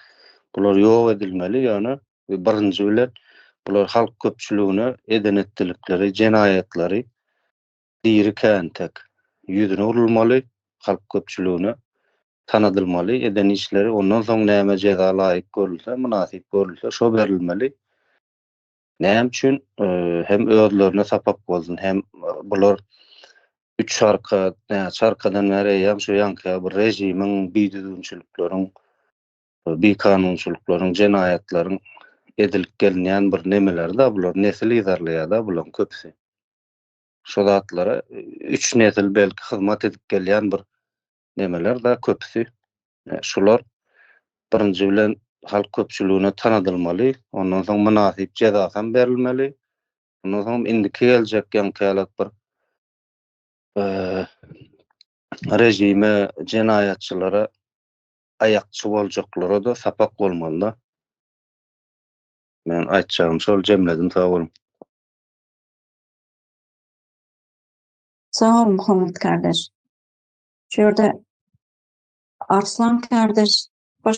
bular ýok edilmeli ýöne birinji bilen bular halk köpçüligine eden etdilikleri jenaýatlary dirikä entek ýüzüne urulmaly, halk köpçüligine tanadylmaly eden işleri, ondan soň näme jeza laýyk görülse, mynasyp görülse, şo berilmeli. Näme üçin hem özlerine sapak bolsun, hem bular üç arka, näçe arkadan bäri eýýäm şu ýaňky bir režimiň, bidüzgünçilikleriň, bikanunçylyklaryň, jenaýatlaryň edilip gelinýän bir nemeleri-de bular, nesil yzarlaýar-da bularyň köpüsi. Şo zatlara üç nesil belki hyzmat edip gelýän bir nemeler-de köpüsi. Şular birinji bilen halk köpçüligine tanadylmaly, ondan soň mynasyp jezasam berilmeli. Ondan soň indiki geljek ýaňky ýalak bir režime, jenaýatçylara aýakçy boljaklara-da sapak bolmaly-da. Men aýtjagym şol, jemledim, sag boluň. Sag bol Muhammet kardeş. Şu ýerde Arslan kardeş hoş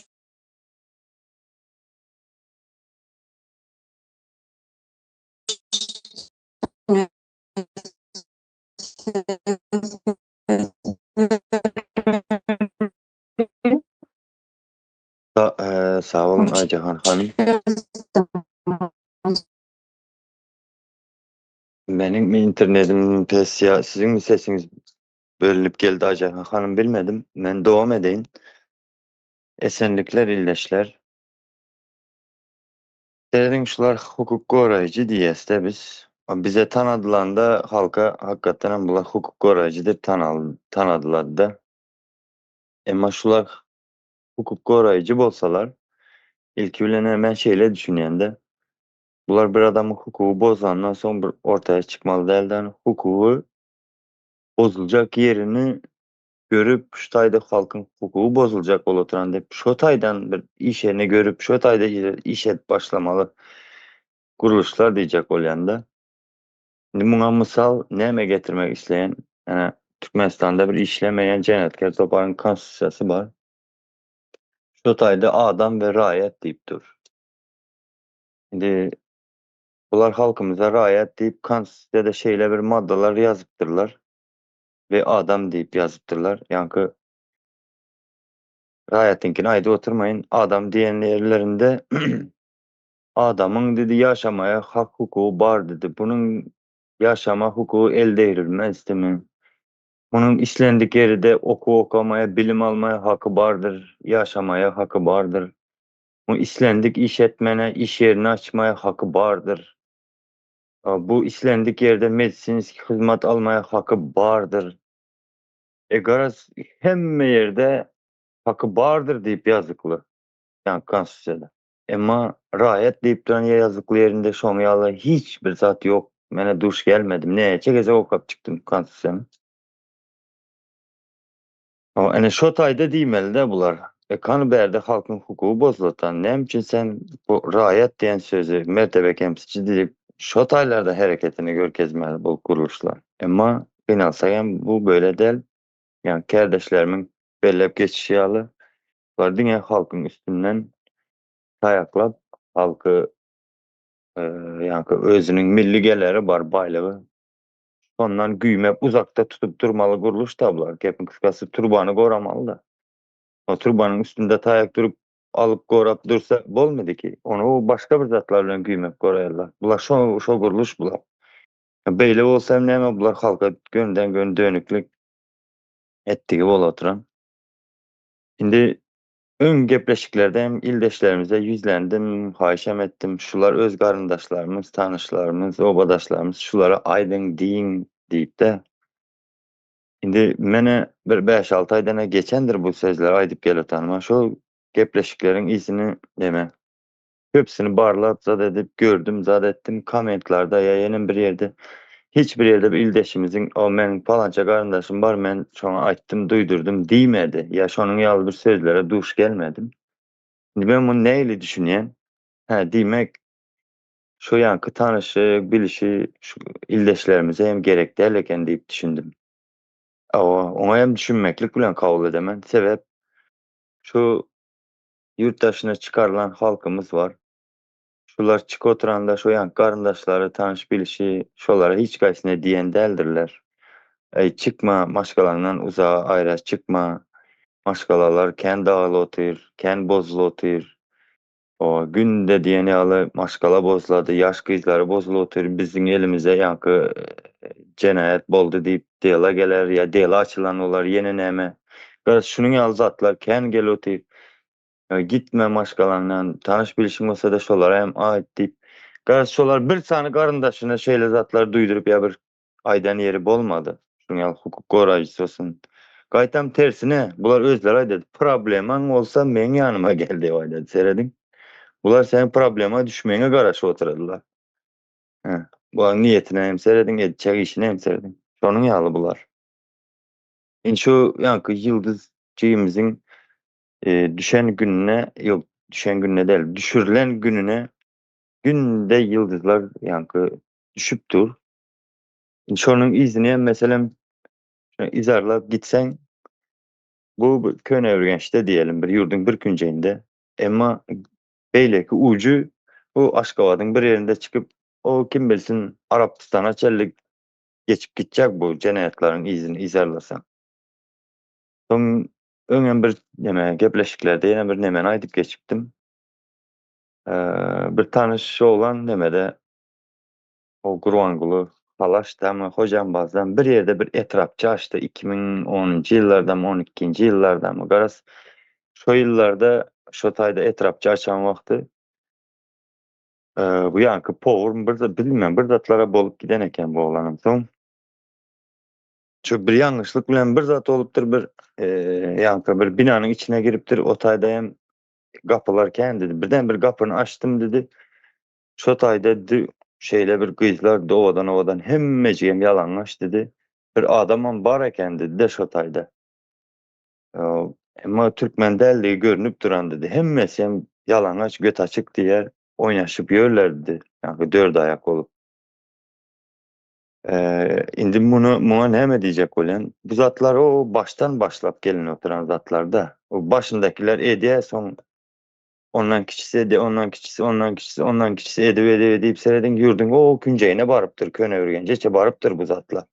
Sag boluň Aýjahan hanym. Meniňmi internetim pes ýa siziňmi sesiňiz bölünip geldi Aýjahan hanym bilmedim. Men dowam edeýin. Esenlikler ildeşler. Serediň şular hukuk goraýjy diýýäsde biz. Bize tanadylanda halka hakykatdan hem bular hukuk goraýjy diýip tanadylarda. Emma şular hukuk goraýjy bolsalar ilki bilen men şeýle düşünýän-de. Bular bir adamyň hukugy bozulandan soň bir ortaya çykmaly däldi. Hukugy bozuljak ýerini görüp, şu taýda halkyň hukugy bozuljak bolup oturan diýip, şo taýdan bir iş ýerini görüp, şo taýda iş edip başlamaly gurluşlar diýjek bolýan-da. Indi muňa mysal näme getirmek isleýän? Ýa Türkmenistanda bir işlemeýän jenaýatkär toparyň konstitusiýasy bar. Şo taýda adam we raýat diýip dur. Indi bular halkymyza raýat diýip konstitusiýada şeýle bir maddalar ýazypdyrlar we adam diýip ýazypdyrlar. Ýaňky raýatyňkyny aýdyp oturmaýyn. Adam diýen ýerlerinde adamyň diýdi ýaşamaýa hak hukugy bar diýdi. Bunuň ýaşama hukugy el degrilmez diýdi. Munuň islendik ýeride okuw okamaýa, bilim almaýa haky bardyr, ýaşamaýa haky bardyr. Bu islendik iş etmene, iş ýerini açmaya haky bardyr. Bu islendik ýerde medisinski hyzmat almaya haky bardyr. E garaz hemme ýerde haky bardyr diýip ýazykly. Ýa konstitusiýada. Emma raýat diýip duran ýazykly ýerinde şoň ýaly hiç bir zat ýok. Menä duş gelmedim. Näçe gezek okap çykdym konstitusiýany. Ene şo taýda diýmeli-de bular. E kany bärde halkyň hukugy bozulatan, näme üçin sen bu raýat diýen sözi mertebe kemsitiji diýip şo taýlarda hereketini görkezmeli bu gurluşlar. Emma gynansak hem bu beýle däl. Ýagny kärdeşlerimiň belläp geçişi ýaly, bular diňe halkyň üstünden taýaklap halky ýaňky özüniň milli geleri bar baýlygy şondan güýmep uzakda tutup durmaly gurluş da bular. Gepiň kysgasy turbany goramaly-da. O turbanyň üstünde taýak durup alyp gorap dursa bolmady ki. Ony başga bir zatlar bilen güýmep goraýarlar. Bular şo şo gurluş bular. Beýle bolsa hem näme bular halka gönden gön dönüklik etdigi bolup oturan. Indi öň gepleşiklerde hem ildeşlerimize ýüzlendim, haýyş hem etdim. Şular öz garyndaşlarymyz, tanyşlarymyz, obadaşlarymyz şulara aýdyň, diýiň diýip-de. Indi mene bir bäş-alty aýdan-a geçendir bu sözleri aýdyp gelotanyma. Şol gepleşikleriň yzyny neme, köpüsini barlap zat edip gördüm, zat etdim. Kommentlarda ýa ýenem bir ýerde hiç bir ýerde bir ildeşimiziň o meniň palança garyndaşym bar, men şoňa aýtdym, duýdurdym diýmedi. Ýa şonuň ýaly bir sözlere duş gelmedim. Indi men muny nähili düşünýän? Hä, diýmek, şu ýanky tanyşy, bilişi şu ildeşlerimize hem gerek däl eken diýip düşündim. Hawa, oňa hem düşünmeklik bilen kabul edemen. Sebäp şu ýurt daşyna çykarylan halkymyz bar. Şular çykyp oturanda şu ýanky garyndaşlary, tanyş-bilişi şolara hiç gaýsyna diýen däldirler. Eý, çykma, maşgalaňdan uzaga aýra çykma. Maşgalalar kän dagylyp otyr, kän bozulyp otyr. Oba, günde diýen ýaly maşgala bozlady, ýaş gyzlary bozulyp otyr, biziň elimize ýaňky jenaýat boldy diýip dela geler ýa dela açylan bolar, ýene näme. Garaz, şunuň ýaly zatlar kän gelip otyr. Gitme maşgalaňdan, tanyş-bilşiň bolsa-da şolara hem aýt diýip. Garaz, şolar bir sany garyndaşyna şeýle zatlary duýduryp ýa bir aýdan ýeri bolmady. Şunuň ýaly hukuk goraýjysy bolsun. Gaýtam tersine, bular özleri aýdady, problemaň bolsa meň ýanyma gel diýip aýdady. Serediň. Bular seniň problema düşmegiňe garaşyp oturadylar. Hä, bularyň niýetine hem serediň, etjek işine hem serediň. Şonuň ýaly bular. Indi şu ýaňky Ýyldyz jigimiziň e, düşen gününe, ýok, düşen gününe däl, düşürilen gününe günde ýyldyzlar ýaňky düşüp dur. Şonuň yzyny hem meselem yzarlap gitseň bu Köneürgençde diýelim bir ýurduň bir künjeginde emma beýleki ujy bu Aşgabadyň bir ýerinde çykyp o kim bilsin Arapystana çenli geçip gitjek bu jenaýatlaryň yzyny yzarlasaň. Soň öňem bir neme gepleşiklerde ýene bir nemeni aýdyp geçipdim. Bir tanyş oglan nemede O Gurbanguly Halaşdamy, Hojambazdan bir ýerde bir etrapça açdy 2010-njy ýyllardamy, on ikinji ýyllardamy, garaz, şo ýyllarda şo taýda etrapça açan wagty bu ýanky powur bir bilmän bir zatlara bolup giden eken bu oglanam. Soň şu bir ýalňyşlyk bilen bir zat bolupdyr, bir ýanky bir binanyň içine giripdir, o taýda hem gapylar kän dedi. Birden bir gapyny açdym dedi. Şo taýda di şeýle bir gyzlar owadan-owadan hemmejigem ýalaňaç dedi. Bir adamam bar eken dedi-de şo taýda. Emma türkmen däldigi görnüp duran dedi. Hemmesi hem ýalaňaç, göt açyk diýýär, oýnaşyp ýörler dedi. Ýaňky dört aýak bolup. Indi muny muňa näme diýjek bolýan? Bu zatlar o başdan başlap gelin oturan zatlar-da. O başyndakiler edýär, soň Ondan kiçisi edýär, ondan kiçisi, ondan kiçisi, ondan kiçisi edip edip edip serediň ýurduň o künjegine barypdyr, Köneürgenjeçe barypdyr bu zatlar.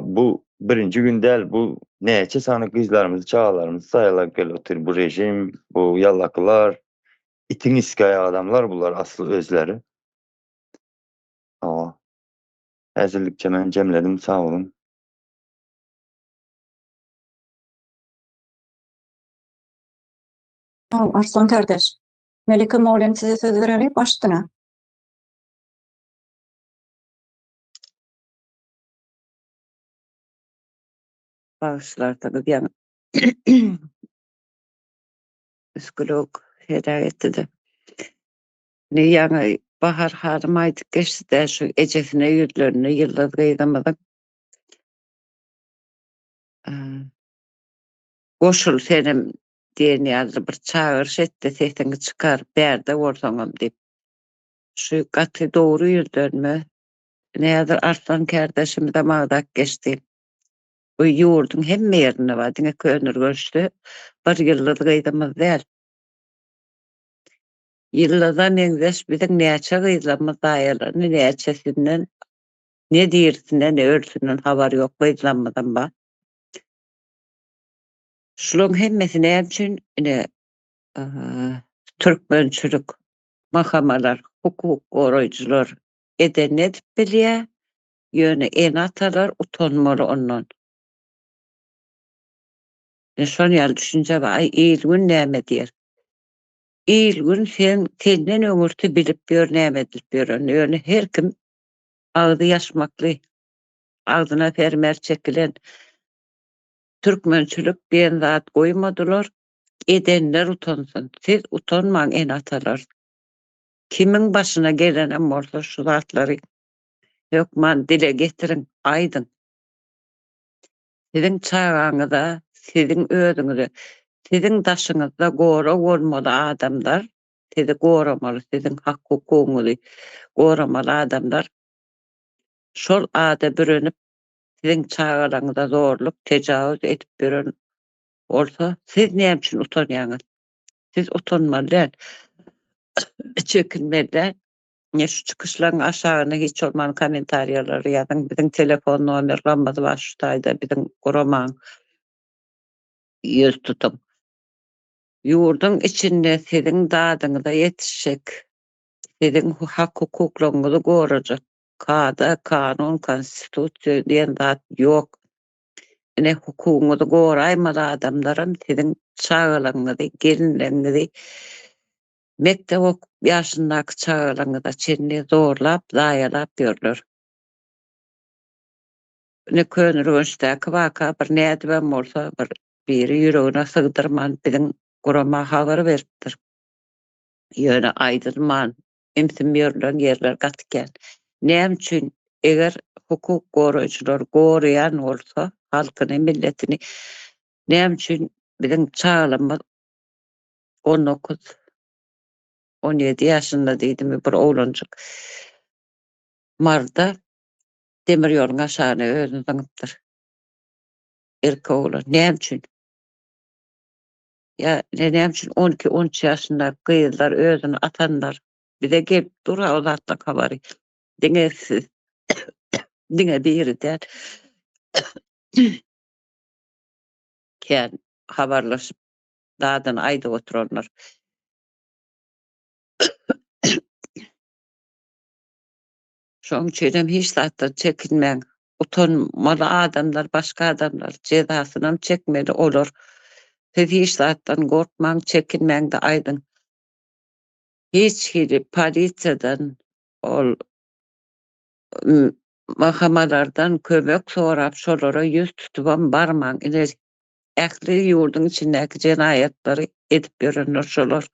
Bu birinji gün däl, bu näçe sany gyzlarymyzy, çagalarymyzy saýalap gelip otyr bu rejim, bu ýallakylar, itiň iskaýy adamlar bular asly özleri. Hawa. Häzirlikçe men jemledim, sag boluň. Sag Arslan kardeş. Melike mugallym size söz bereli başdyna. Bagyşlarsyňyz ýaňy üsgülewük heläk etdi-de. Indi ýaňy Bahar hanym aýdyp geçdi-dä şu ejesine ýüzlendi Ýyldyz gyzymyzyň. Goşul senem diýen ýaly bir çagyryş etdi, sesiňi çykar, bärde bolsaňam diýip. Şu gaty dogry ýüzlenme. Ine häzir Arslan kärdeşimizem agzap geçdi. Bu ýurduň hemme ýerinde bar, diňe Köneürgençde bir ýyldyz gyzymyz däl. Ýyldyza meňzeş biziň näçe gyzlarymyz zaýalandy, näçesinden ne dirisinden ne ölüsinden habar ýok gyzlarymyzam bar. Şularyň hemmesi näme üçin ine türkmençilik mahamalar, hukuk goraýjylar edenini edip bilýär, ýöne ene-atalar utanmaly ondan. Ine şol ýaly düşünje bar. Aý il-gün näme diýer? Il-gün sen senden öňürti bilip ýör näme edilip ýörenini. Ýöne her kim agzy ýaşmakly, agzyna fermer çekilen türkmençilik diýen zat goýmadylar. Edenler utansyn. Siz utanmaň ene-atalar. Kimiň başyna gelenem bolsa şu zatlary hökman dile getiriň, aýdyň. Siziň çagaňyza, siziň özüňize, siziň daşyňyzda gorag bolmaly adamlar, sizi goramaly, siziň hak-hukugyňyzy goramaly adamlar şol ada bürenip, siziň çagalaryňyza zorluk, tejawüz edip ýören bolsa, siz näme üçin utanýaňyz? Siz utanmaly däl, çekinmeli däl. Ine şu çykyşlaryň aşagyna hiç bolman kommentariýalary ýazyň. Biziň telefon nomerlarymyz bar şu taýda biziň guramaň ýüz tutuň. Ýurduň içinde siziň dadyňyza ýetişjek, siziň hak-hukuklaryňyzy gorajak kada, kanun, konstitusiýa diýen zat ýok. Ine hukugyňyzy goraýmaly adamlaram siziň çagalaryňyzy, gelinleriňizi Mekdep okup ýaşyndaky çagalaryňyza çenli zorlap, zaýalap ýörler. Ine Köneürgençdäki waka bir nädibem bolsa bir biri ýüregine sygdyrman biziň gurama habar beripdir. Ýöne aýdylman ümsüm ýörlen ýerler gaty kän. Näme üçin eger hukuk goraýjylar goraýan bolsa halkyny, milletini näme üçin biziň çagalarymyz 19 17 ýaşynda diýdimi bir oglanjyk Maryda demir ýoluň aşagyna özüni zyňypdyr. Erkek oglan. Näme üçin? Ýa näme üçin 12-13 ýaşynda gyzlar özüni atanlar? Bize gelip dur o zatlaryň habary. Diňe siz diňe biri däl. Kän habarlaşyp zadyny aýdyp oturanlar. Şoň üçinem hiç zatdan çekinmäň. Utanmaly adamlar başga adamlar, jezasynam çekmeli olar. Siz hiç zatdan gorkmaň, çekinmäň-de aýdyň. Hiç hili polisiýadan ol MHM-lardan kömek sorap şolara ýüz tutubam barmaň. Ine Ähli ýurduň içindäki jenaýatlary edip ýörenler şolar.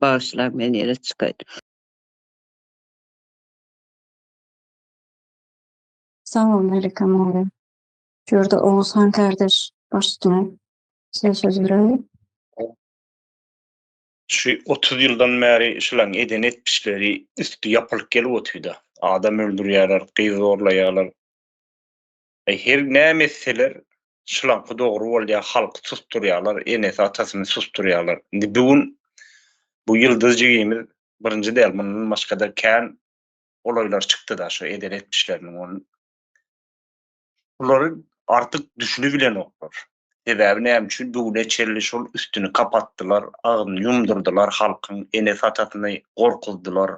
Bagyşlaň men ýene çykaýyn. Sag bol Melike mugallym. Şu ýerde Oguzhan kardeş baş üstüne size söz bereýin. Şu 30 ýyldan bäri şulaň eden etmişleri üsti ýapylyp gelip otyda. Adam öldürýärler, gyz zorlaýarlar. Her näme etseler şulaňky dogry bolýar, halky susdurýarlar, enesi atasyny susdurýarlar. Indi bu gün bu Ýyldyz jigimiz birinji däl, mundan başga-da kän golaýlar çykdy-da şu eden etmişleriniň ony. Bulary artyk düşünibilenoklar. Sebäbi näme üçin bu güne çenli şol üstüni kapatdylar, agzyny ýumdurdylar halkyň, enesi-atasyny gorkuzdylar.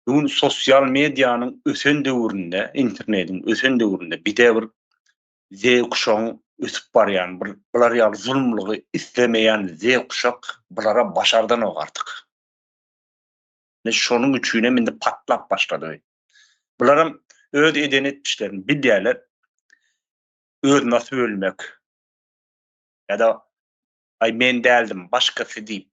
Bu gün sosial medianyň ösen döwründe, internetiň ösen döwründe bide bir Z kuşagyň ösüp barýan bir bular ýaly zulumlygy islemeýän Z kuşak bulara başardanok artyk. Ine şonuň üçin hem indi patlap başlady. Bularam öz eden etmişlerini bilýärler. Özüni asyp ölmek ýa-da aý men däldim başgasy diýip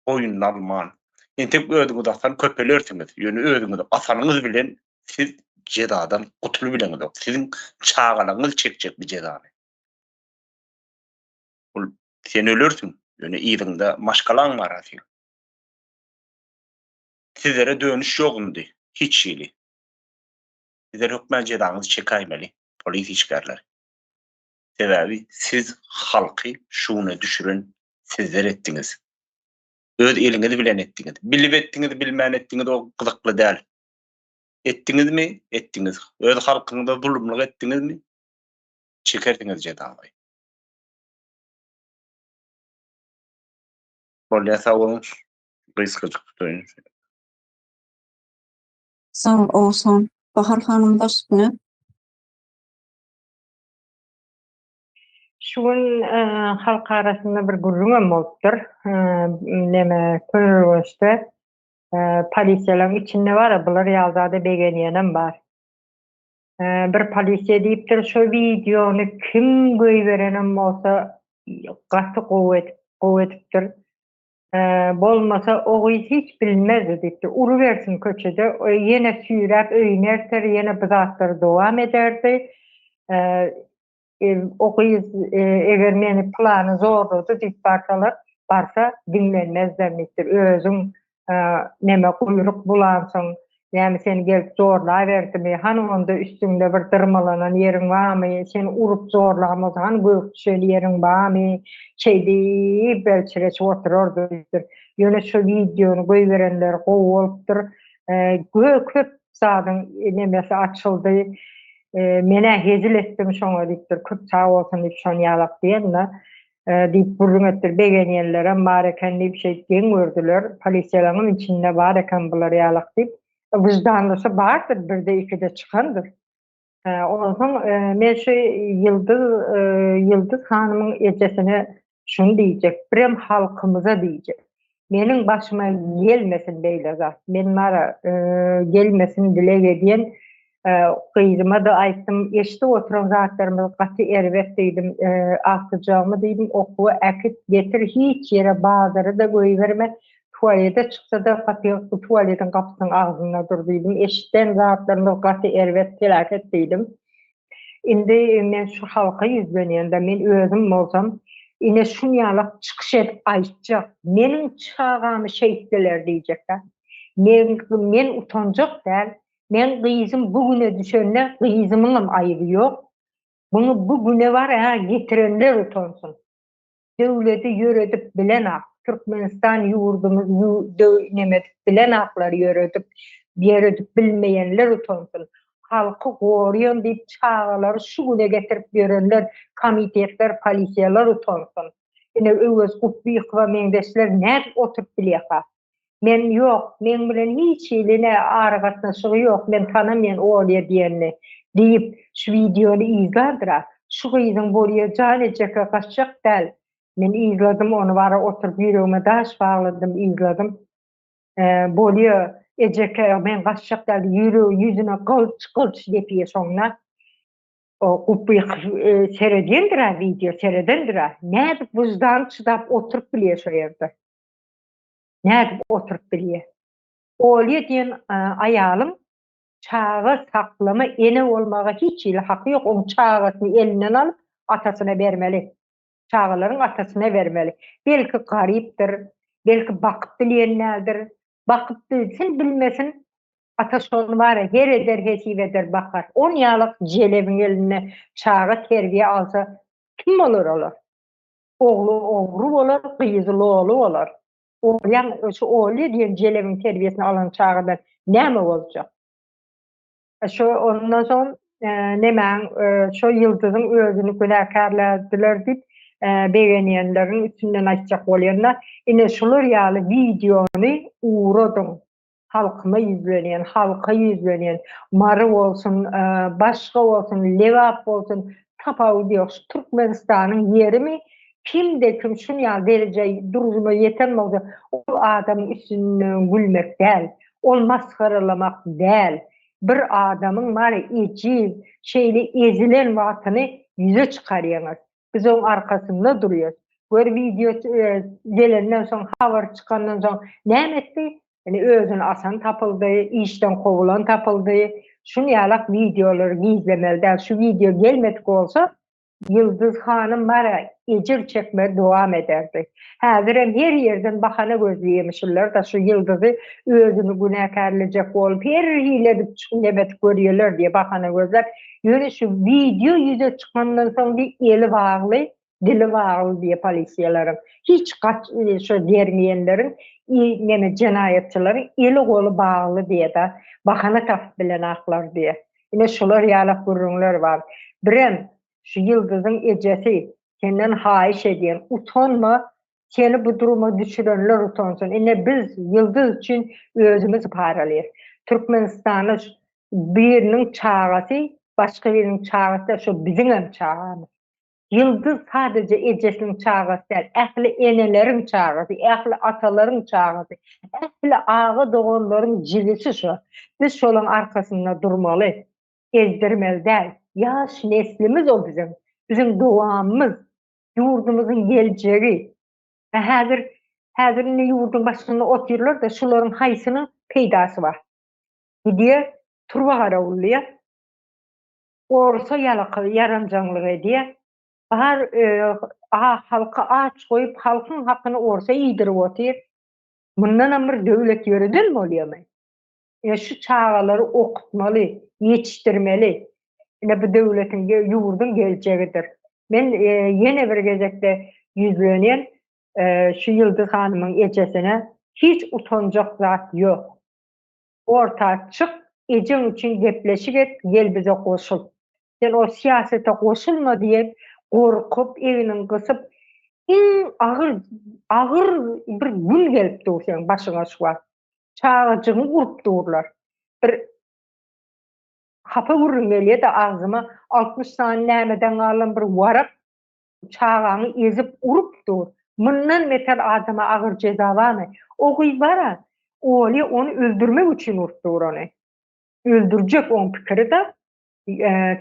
boýnuna alman. Entek özüňizi asan köpelersiňiz. Ýöne özüňizi asanyňyz bilen siz jezadan gutulyp bileňizok. Siziň çagalaryňyz çekjek bu jezany. Ol sen ölersiň, ýöne yzyňda maşgalaň bar a seň. Sizlere dönüş ýok indi, hiç hili. Sizler hökmän jezaňyzy çekäýmeli, polis işgärleri. Sebäbi siz halky şu güne düşüren sizler etdiňiz. Öz eliňiz bilen etdiňiz. Bilip etdiňiz, bilmän etdiňiz o gyzykly däl. Etdiňizmi? Etdiňiz. Öz halkyňyza zulumlyk etdiňizmi? Çekersiňiz jezany. Bolýa sag boluň. Gysgajyk tutaýyn. Sag bol Oguzhan. Bahar hanym baş üstüne. Şu gün halk arasynda bir gürrüňem bolupdyr. Neme Köneürgençde polisiýalaryň içinde bar, bular ýaly zada begenýänem bar. Bir polisiýa diýipdir, şo wideony kim goýberenem bolsa gaty gowy edip, gowy edipdir. Bolmasa o gyz hiç bilmezdi diýipdir. Urubersin köçede, ýene süýräp öýüne erter, ýene bu zatlary dowam ederdi. O gyz eger meni pylany zorlady diýip barsalar, barsa diňlenmezler diýipdir. Özüň neme guýruk bulansyň, näme seni gelip zorlaberdimi, hany onda üstüňde bir dyrmalanan ýeriň barmy, seni urup zorlan bolsa hany gök düşen ýeriň barmy, şeýdip belçireşip oturardy diýipdir. Ýöne şu wideony goýberenleri gowy bolupdyr. Köp zadyň nemesi açyldy. Men-ä hezil etdim şoňa diýipdir, köp sag bolsun diýip şony ýalak diýende diýip gürrüň etdir, begenýänlerem bar eken diýip şeýdip geň gördüler, polisiýalaryňam içinde bar eken bular ýalak diýip, wyždanlysy bardyr birde-ikide çykandyr. Onsoň men şu Ýyldyz Ýyldyz hanymyň ejesine şuny diýjek, birem halkymyza diýjek. Meniň başyma gelmesin beýle zat. Men bara gelmesin dileg edýän. Gyzyma-da aýtdym, eşidip oturan zatlarymyz gaty erbet diýdim. Agtyjagymy diýdim, okuwa äkit, getir, hiç ýere bazara-da goýberme. Tualete çyksa-da gapy, tualetiň gapysynyň agzynda dur diýdim. Eşiden zatlarymyz gaty erbet, peläket diýdim. Indi men şu halka ýüzlenýän-de, men özüm bolsam, ine şunýalak çykyş edip aýtjak, meniň çagamy şeýtdiler diýjek-dä. Men, men utanjak däl, meň gyzym bu güne düşende gyzymyňam aýyby ýok. Muny bu güne bar-a getirenler utansyn. Döwleti ýöredip bilenak, Türkmenistan ýurdumyz nemedip bilenaklar ýöredip, ýöredip bilmeýänler utansyn. Halky gorýan diýip çagalary şu güne getirip ýörenler, komitetler, polisiýalar utansyn. Ine Öwez Gupbykowa meňzeşler nädip oturyp bilýärka? Men ýok, meň bilen hiç hili ne aragatnaşygy ýok, men tanamaýan Olýa diýenini, diýip, şu wideony yzlardyr-a. Şu gyzyň bolýa jan ejeke gaçjak däl. Men yzladym ony bara oturyp ýüregime daş bagladym yzladym. Bolýa ejeke men gaçjak däl ýüregi ýüzüne gylç gylç depýä şonda. O Gupbyk seredýändir-ä wideo seredendir-ä. Nädip wyždany çydap oturyp bilýä şo ýerde. Nädip oturyp bilýär? Olýa diýen aýalyň çaga saklama ene bolmaga hiç hili haky ýok, oň çagasyny elinden alyp atasyna bermeli. Çagalaryň atasyna bermeli. Belki garypdyr, belki bakyp bilýän däldir. Bakyp bilsin, bilmesin, ata şony bar-a her eder, hesip eder, bakar. On ýalak jelebiň elinde çaga terbiýe alsa kim bolar olar? Ogly ogry bolar, gyzy loly bolar. Olýaň şu Olýa diýen jelebiň terbiýesini alan çagadan näme boljak? Şu ondan soň nemäň şo ýyldyzyň özüni günäkärlediler diýip begenýänleriň üstünden aýtjak bolýan-da, ine şular ýaly wideony ugradyň. Halkyma ýüzlenýän, halka ýüzlenýän, Mary bolsun, başga bolsun, Lebap bolsun, tapawudy ýok, şu Türkmenistanyň ýerimi, kimde-kim şun ýaly derejä, durujuma ýeten bolsa, ol adamyň üstünden gülmek däl, ol masgaralamak däl. Bir adamyň bar ejiz, şeýle ezilen wagtyny ýüze çykarýaňyz. Biz oň arkasynda durýas. Gör wideo gelenden soň habar çykandan soň näme etdi? Ine özüni asan tapyldy, işden kowulan tapyldy. Şuny ýalak wideolary gizlemeli däl. Şu wideo gelmedik bolsa Ýyldyz hanym bara ejir çekmegi dowam ederdi. Häzirem her ýerden bahana gözleýemişirler-de şu Ýyldyzy özüni günäkärlejek bolup her hili edip nemet görýeler diýe bahana gözläp, ýöne şu wideo ýüze çykandan soň diý eli bagly, dili bagly diýe polisiýalaryň. Hiç gaç şo derňeýenleriň neme jenaýatçylaryň eli goly bagly diýe-de bahana tapyp bilenaklar diýe. Ine şular ýalak gürrüňler bar. Birem şu Ýyldyzyň ejesi senden haýyş edýän utanma seni bu duruma düşürenler utansyn. Ine biz Ýyldyz üçin özümiz paralýas. Türkmenistanda biriniň çagasy başga biriniň çagasy däl şo biziňem çagamyz. Ýyldyz sadaja ejesiniň çagasy däl, ähli eneleriň çagasy, ähli atalaryň çagasy, ähli aga-doganlaryň jigisi şo. Biz şolaň arkasynda durmaly, ezdirmeli däl. Ýaş neslimiz o biziň, biziň dowamymyz, ýurdumyzyň geljegi. Häzir, häzir indi ýurduň başynda otyrlar-da, şularyň haýsynyň peýdasy bar? Gidýär, turba garawullaýar. Orsa ýalaka ýaranjaňlyk edýär. Bar halky aç goýup halkyň hakyny orsa iýdirip otyr. Mundanam bir döwlet ýöreden bolýamy? Ine şu çagalary okutmaly, ýetişdirmeli. Ine bu döwletiň ýurduň geljegidir. Men ýene bir gezekde ýüzlenýän şu Ýyldyz hanymyň ejesine hiç utanjak zat ýok. Orta çyk, ejeň üçin gepleşik et, gel bize goşul. Sen o syýasata goşulma diýip, gorkup, egniňi gysyp, iň agyr, agyr bir gün gelip dur seň başyňa şu wagt. Çagajygyňy urup durlar. Bir hapa gürrüň gelýär-de agzyma, 60 sany nämeden galan bir warak Çagaňy ezip urup dur. Mundan beter adama agyr jeza barmy? O gyz bara, Olýa ony öldürmek üçin urup dur ony. Öldürjek oň pikiri-de.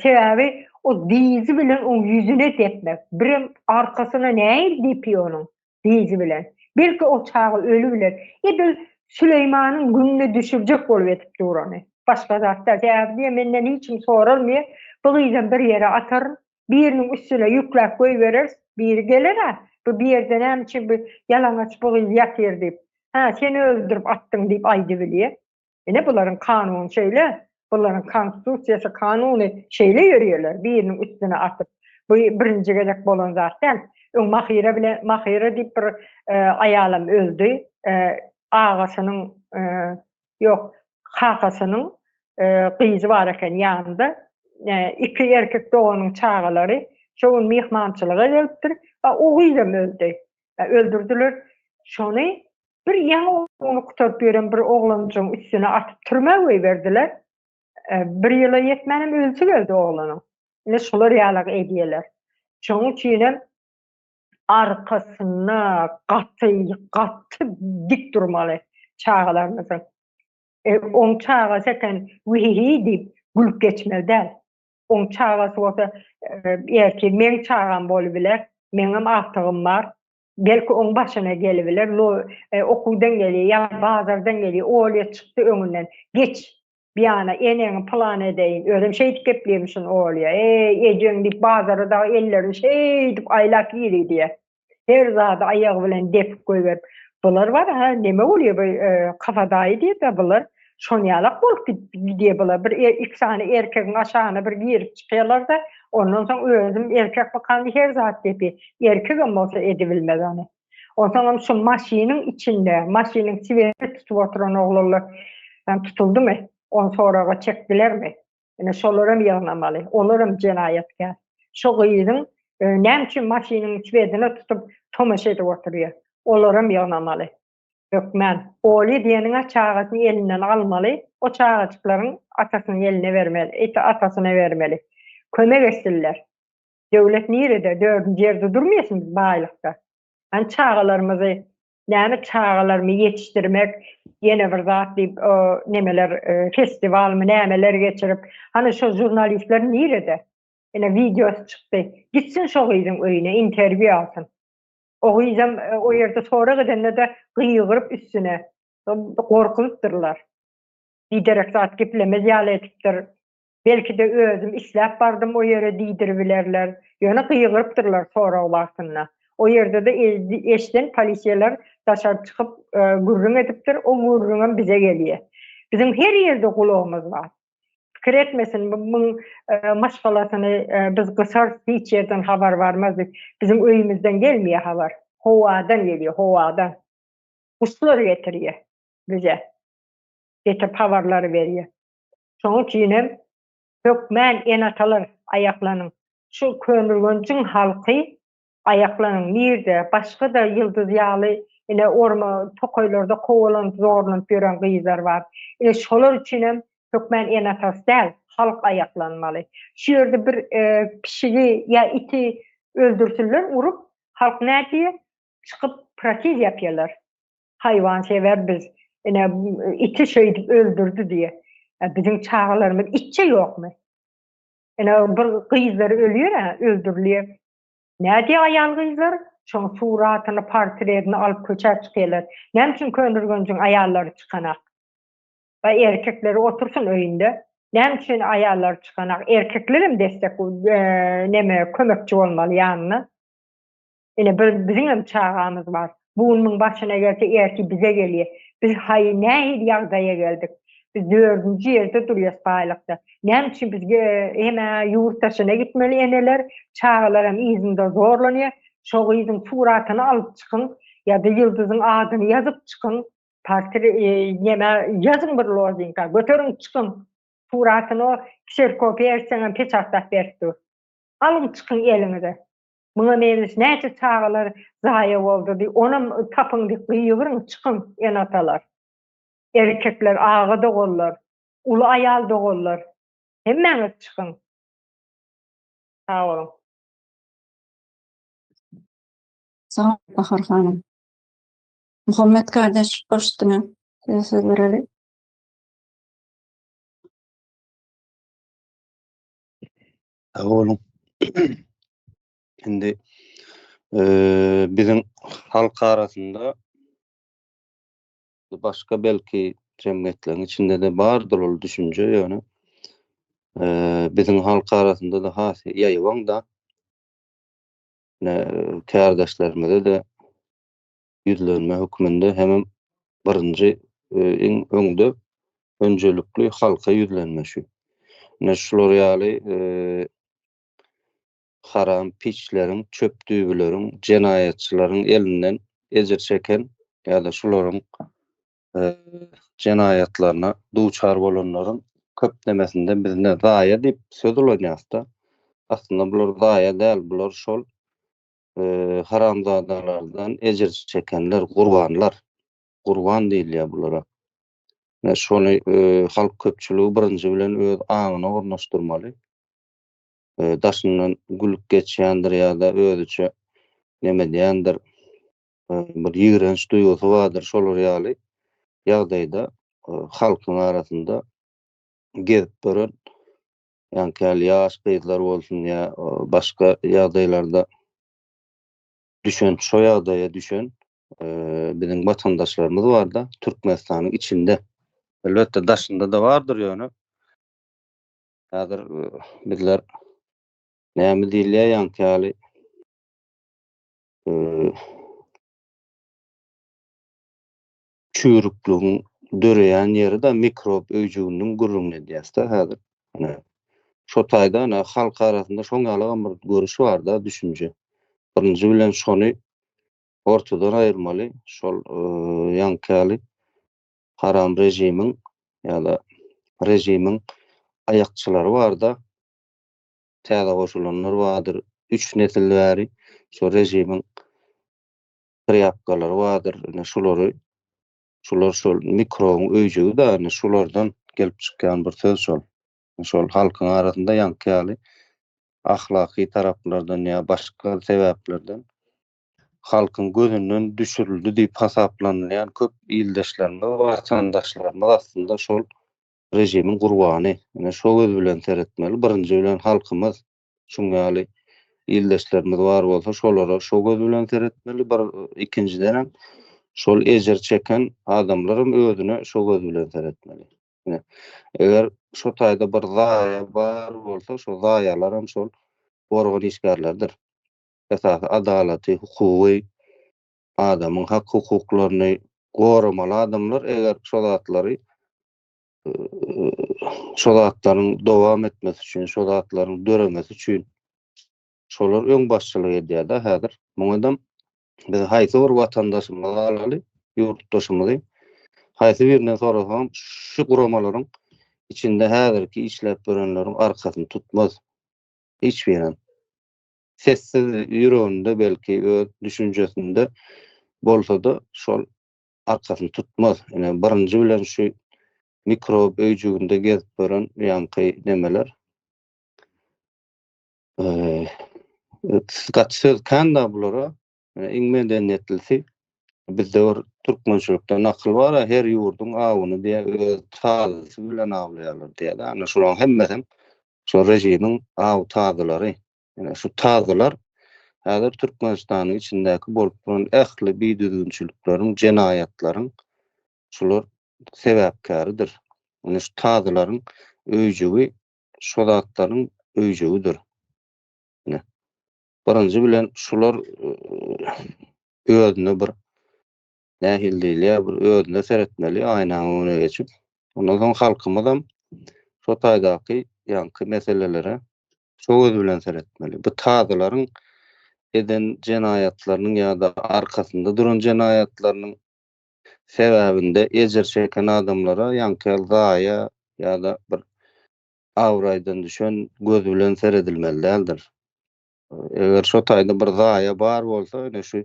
Sebäbi o dyzy bilen oň ýüzüne depmek. Birem arkasyna nähili depýär onuň dyzy bilen. Belki o çaga öli biler. Edil Süleýmanyň gününe düşürjek bolup edip dur ony. Başga zat däl. Sebäbi diýýär menden hiç kim soralmaýar. Bu gyzam bir ýere ataryn. Biriniň üstüne ýükläp goýbereris, biri geler-ä, bu bir ýerde näme üçin bu ýalaňaç bu gyz ýatyr diýip, hä, sen öldürip atdyň diýip aýdybilýär. Ine bularyň kanuny şeýle, bularyň konstitusiýasy, kanuny şeýle ýörýärler, biriniň üstüne atyp. Bu birinji gezek bolan zat däl. Öň Mahira bilen, Mahira diýip bir aýalam öldi, agasynyň, ýok, kakasynyň gyzy bar eken ýanynda. Iki erkek doganyň çagalary şo gün myhmançylyga gelipdir. O gyzam öldi. Öldürdiler. Şony bir ýaňy ony gutaryp ýören bir oglanjygyň üstüne atyp türmä goýberdiler. Bir ýyla ýetmänem ölsi geldi oglanyň. Ine şular ýalak edýärler. Şonuň üçinem arkasynda gaty, gaty dik durmaly çagalarymyzyň. E, oň çagasy eken, wihihi diýip gülüp geçmeli däl. Oň çagasy bolsa, e, ertir meň çagam bolubiler, meňem agtygym bar. Belki oň başyna gelibiler, lo, e, okuwdan gelýär, ýa bazardan gelýär, Olýa çykdy öňünden. Geç, bir ýana eneňi pylan edeýin. Özem şeýdip gepleýmişin Olýa. Eý, ejeň diýip bazara dagy ellerini şeýdip aýlap giri diýýär. Her zady aýagy bilen depip goýberip. Bular bar ha, neme bolýar bu e, kafadaýy diýip bular. Şonýalak bolup gidýär bular. Bir e, iki sany erkegiň aşagyna bir girip çykýarlar-da, ondan soň özüm erkek bakan her zat depi. Erkegem bolsa edibilmez ony. Onsoňam şu maşynyň içinde, maşynyň siweri tutup oturan oglanlar tutuldymy? Ony soraga çekdilermi? Ine şolaram ýygnamaly. Olaram jenaýatkär. Şo gyzyň e, näme üçin maşynyň swedine tutup tomaşa edip oturýar? Olaram ýygnamaly. Hökmän. Oli diýeniň çagasyny elinden almaly, o çagajyklaryň atasynyň eline bermeli, eti atasyna bermeli. Kömek etsinler. Döwlet nirede? Dördünji ýerde durmaýasyn biz baýlykda. Hani çagalarymyzy näme çagalarymy ýetişdirmek ýene bir zat diýip nemeler e, festiwalmy nämeler geçirip hany şo žurnalistler nirede? Ine wideosy çykdy. Gitsin şo gyzyň öýüne interwýu alsyn. O gyzam e, o ýerde sorag edende-de gygyryp üstüne gorkuzypdyrlar. Biderek zat geplemez ýaly edipdir. Belki-de özüm isläp bardym o ýere diýdiribilerler. Ýöne gygyrypdyrlar sorag wagtynda. O ýerde-de eşden polisiýalar daşary çykyp gürrüň edipdir, o gürrüňem bize gelýär. Biziň her ýerde gulagymyz bar. Pikir etmesin, muň maşgalasyny biz gysarys, hiç ýerden habar barmaz diýip. Biziň öýümizden gelmeýär habar. Howadan gelýär, howadan. Guşlar getirýär bize. Getirip habarlary berýär. Şonuň üçin hem hökmän ene-atalar aýaklanyň. Şu Köneürgenjiň halky aýaklanyň. Nirde, başga-da ýyldyz ýaly ine orma tokaýlarda kowalanyp, zorlanyp ýören gyzlar bar. Ine şolar üçin hem hökmän ene-atasy däl, halk aýaklanmaly. Şu ýerde bir pişigi ýa iti öldürsinler urup, halk nädýär? Çykyp protiz ýapýarlar. Haýwan sewer biz. Ine iti şeýdip öldürdi diýe. Biziň çagalarymyz itçe ýokmy? Ine bir gyzlar ölýär-ä, öldürilýär. Nädýär aýal gyzlar? Şoň suratyny, portretini alyp köçä çykýarlar. Näme üçin Köneürgenjiň aýallary çykanak? Ba erkekleri otursyn öýünde. Näme üçin aýallar çykanak? Erkeklerem destek neme kömekçi bolmaly ýanyna. Ine bir biziňem çagamyz bar. Bu gün muň başyna gelse ertir bize gelýär. Biz haý nähili ýagdaýa geldik. Biz dördünji ýerde durýas baýlykda. Näme üçin biz hemä ýurt daşyna gitmeli eneler, çagalaram yzynda zorlanýar. Şo gyzyň suratyny alyp çykyň ýa-da ýyldyzyň adyny ýazyp çykyň. Partir neme ýazyň bir lozinka, göteriň çykyň. Suratyny o kserkopiýa etseňem peçatlap berip dur. Alyň çykyň eliňize. Muňa meňzeş näçe çagalar zaýa boldy diý, onam tapyň diýip gygyryň, çykyň ene-atalar. Erkekler, aga doganlar, uly aýal doganlar, hemmäňiz çykyň. Sag boluň. Sag bol Bahar hanym. Muhammet kardeş baş üstüne size söz bereli. Sag boluň. Indi biziň halk arasynda başga belki jemgyýetleriň içinde-de bardyr ol düşünje ýöne biziň halk arasynda-da has ýaýbaň-da. Kärdeşlerimize-de ýüzlenme hökmünde hemem birinji iň öňde önjelikli halka ýüzlenme şu. Ine şular ýaly haram piçleriň, çöp düýbüleriň, jenaýatçylaryň elinden ejir çeken ýa-da şularyň jenaýatlaryna duçar bolanlaryň köp nemesinde biz ine zaýa diýip söz ulanýas-da. Aslynda bular zaýa däl, bular şol haramzadalardan ejir çekenler, gurbanlar. Gurban diýilýär bulara. Ine şony halk köpçüligi birinji bilen öz aňyna ornaşdyrmaly. Daşyndan gülüp geçýändir ýa-da özüçe neme edýändir. Bir ýigrenç duýgusy bardyr şolar ýaly ýagdaýda halkyň arasynda gezip ýören ýaňky ýaly ýaş gyzlar bolsun ýa başga ýagdaýlarda düşen, şo ýagdaýa düşen biziň watandaşlarymyz barda Türkmenistanyň içinde. Elbetde daşynda-da bardyr ýöne häzir bizler näme diýilýär ýaňky ýaly Çüýrükligiň döreýän ýeri-de mikrob öýjüginiň gürrüňini edýäs-de häzir. Ine, şo taýda ine halk arasynda şoň ýalygam bir görüş bar-da, düşünje. Birinji bilen şony ortadan aýyrmaly, şol ýaňky ýaly haram režimiň ýa-da režimiň aýakçylary bar-da, täze goşulanlar bardyr, üç nesil bäri şo režimiň trýapkalary bardyr, ine şulary, şular şol mikrobyň öýjügi-de, ine şulardan gelip çykýan bir söz şol. Şol halkyň arasynda ýaňky ýaly ahlaky taraplardan ýa başga sebäplerden halkyň gözünden düşürildi diýip hasaplanylýan köp ildeşlerimiz, watandaşlarymyz aslynda şol režimiň gurbany. Ine şo göz bilen seretmeli. Birinji bilen halkymyz Şuň ýaly ildeşlerimiz bar bolsa şolara şo göz bilen seretmeli. Bir ikinjidenem şol ejir çeken adamlaram özüne şo göz bilen seretmeli. Eger şo taýda bir zaýa bar bolsa, şo zaýalaram şol organ işgärleridir. Esasy adalaty, hukugy, adamyň hak-hukuklaryny goramaly adamlar eger şo zatlary şo zatlaryň dowam etmesi üçin, şo zatlaryň döremesi üçin şolar öňbaşçylyk edýär-de häzir. Muňadam biz haýsy bir watandaşymyzy alaly, ýurtdaşymyzy, haýsy birinden sorasagam şu guramalaryň içinde häzirki işläp ýörenleriň arkasyny tutmaz. Hiç birem. Sessiz ýüreginde belki öz düşünjesinde bolsa-da şol arkasyny tutmaz. Ine birinji bilen şu mikrob öýjüginde gezip ýören ýaňky nemeler. Gaty söz kän-da bulara. Iň medeniýetlisi bizde bir türkmençilikde nakyl bar-a, her ýurduň awuny diýýär, öz tazysy bilen awlaýarlar diýýär-de. Ana şolaryň hemmesem şol režimiň aw tazylary. Ine şu tazylar häzir Türkmenistanyň içindäki bolup duran ähli bidüzgünçilikleriň, jenaýatlaryň şular sebäpkäridir. Ine şu tazylaryň öýjügi şo zatlaryň öýjügidir. Ine. Birinji bilen şular özüne bir nähili diýilýär, bir özüne seretmeli, aýnanyň öňüne geçip. Ondan soň halkymyzam şo taýdaky ýaňky meselelere şo göz bilen seretmeli. Bu tazylaryň eden jenaýatlarynyň ýa-da arkasynda duran jenaýatlarynyň sebäbinde ejir çeken adamlara ýaňky ýaly zaýa ýa-da bir abraýdan düşen göz bilen seredilmeli däldir. Eger şo taýda bir zaýa bar bolsa, ine şu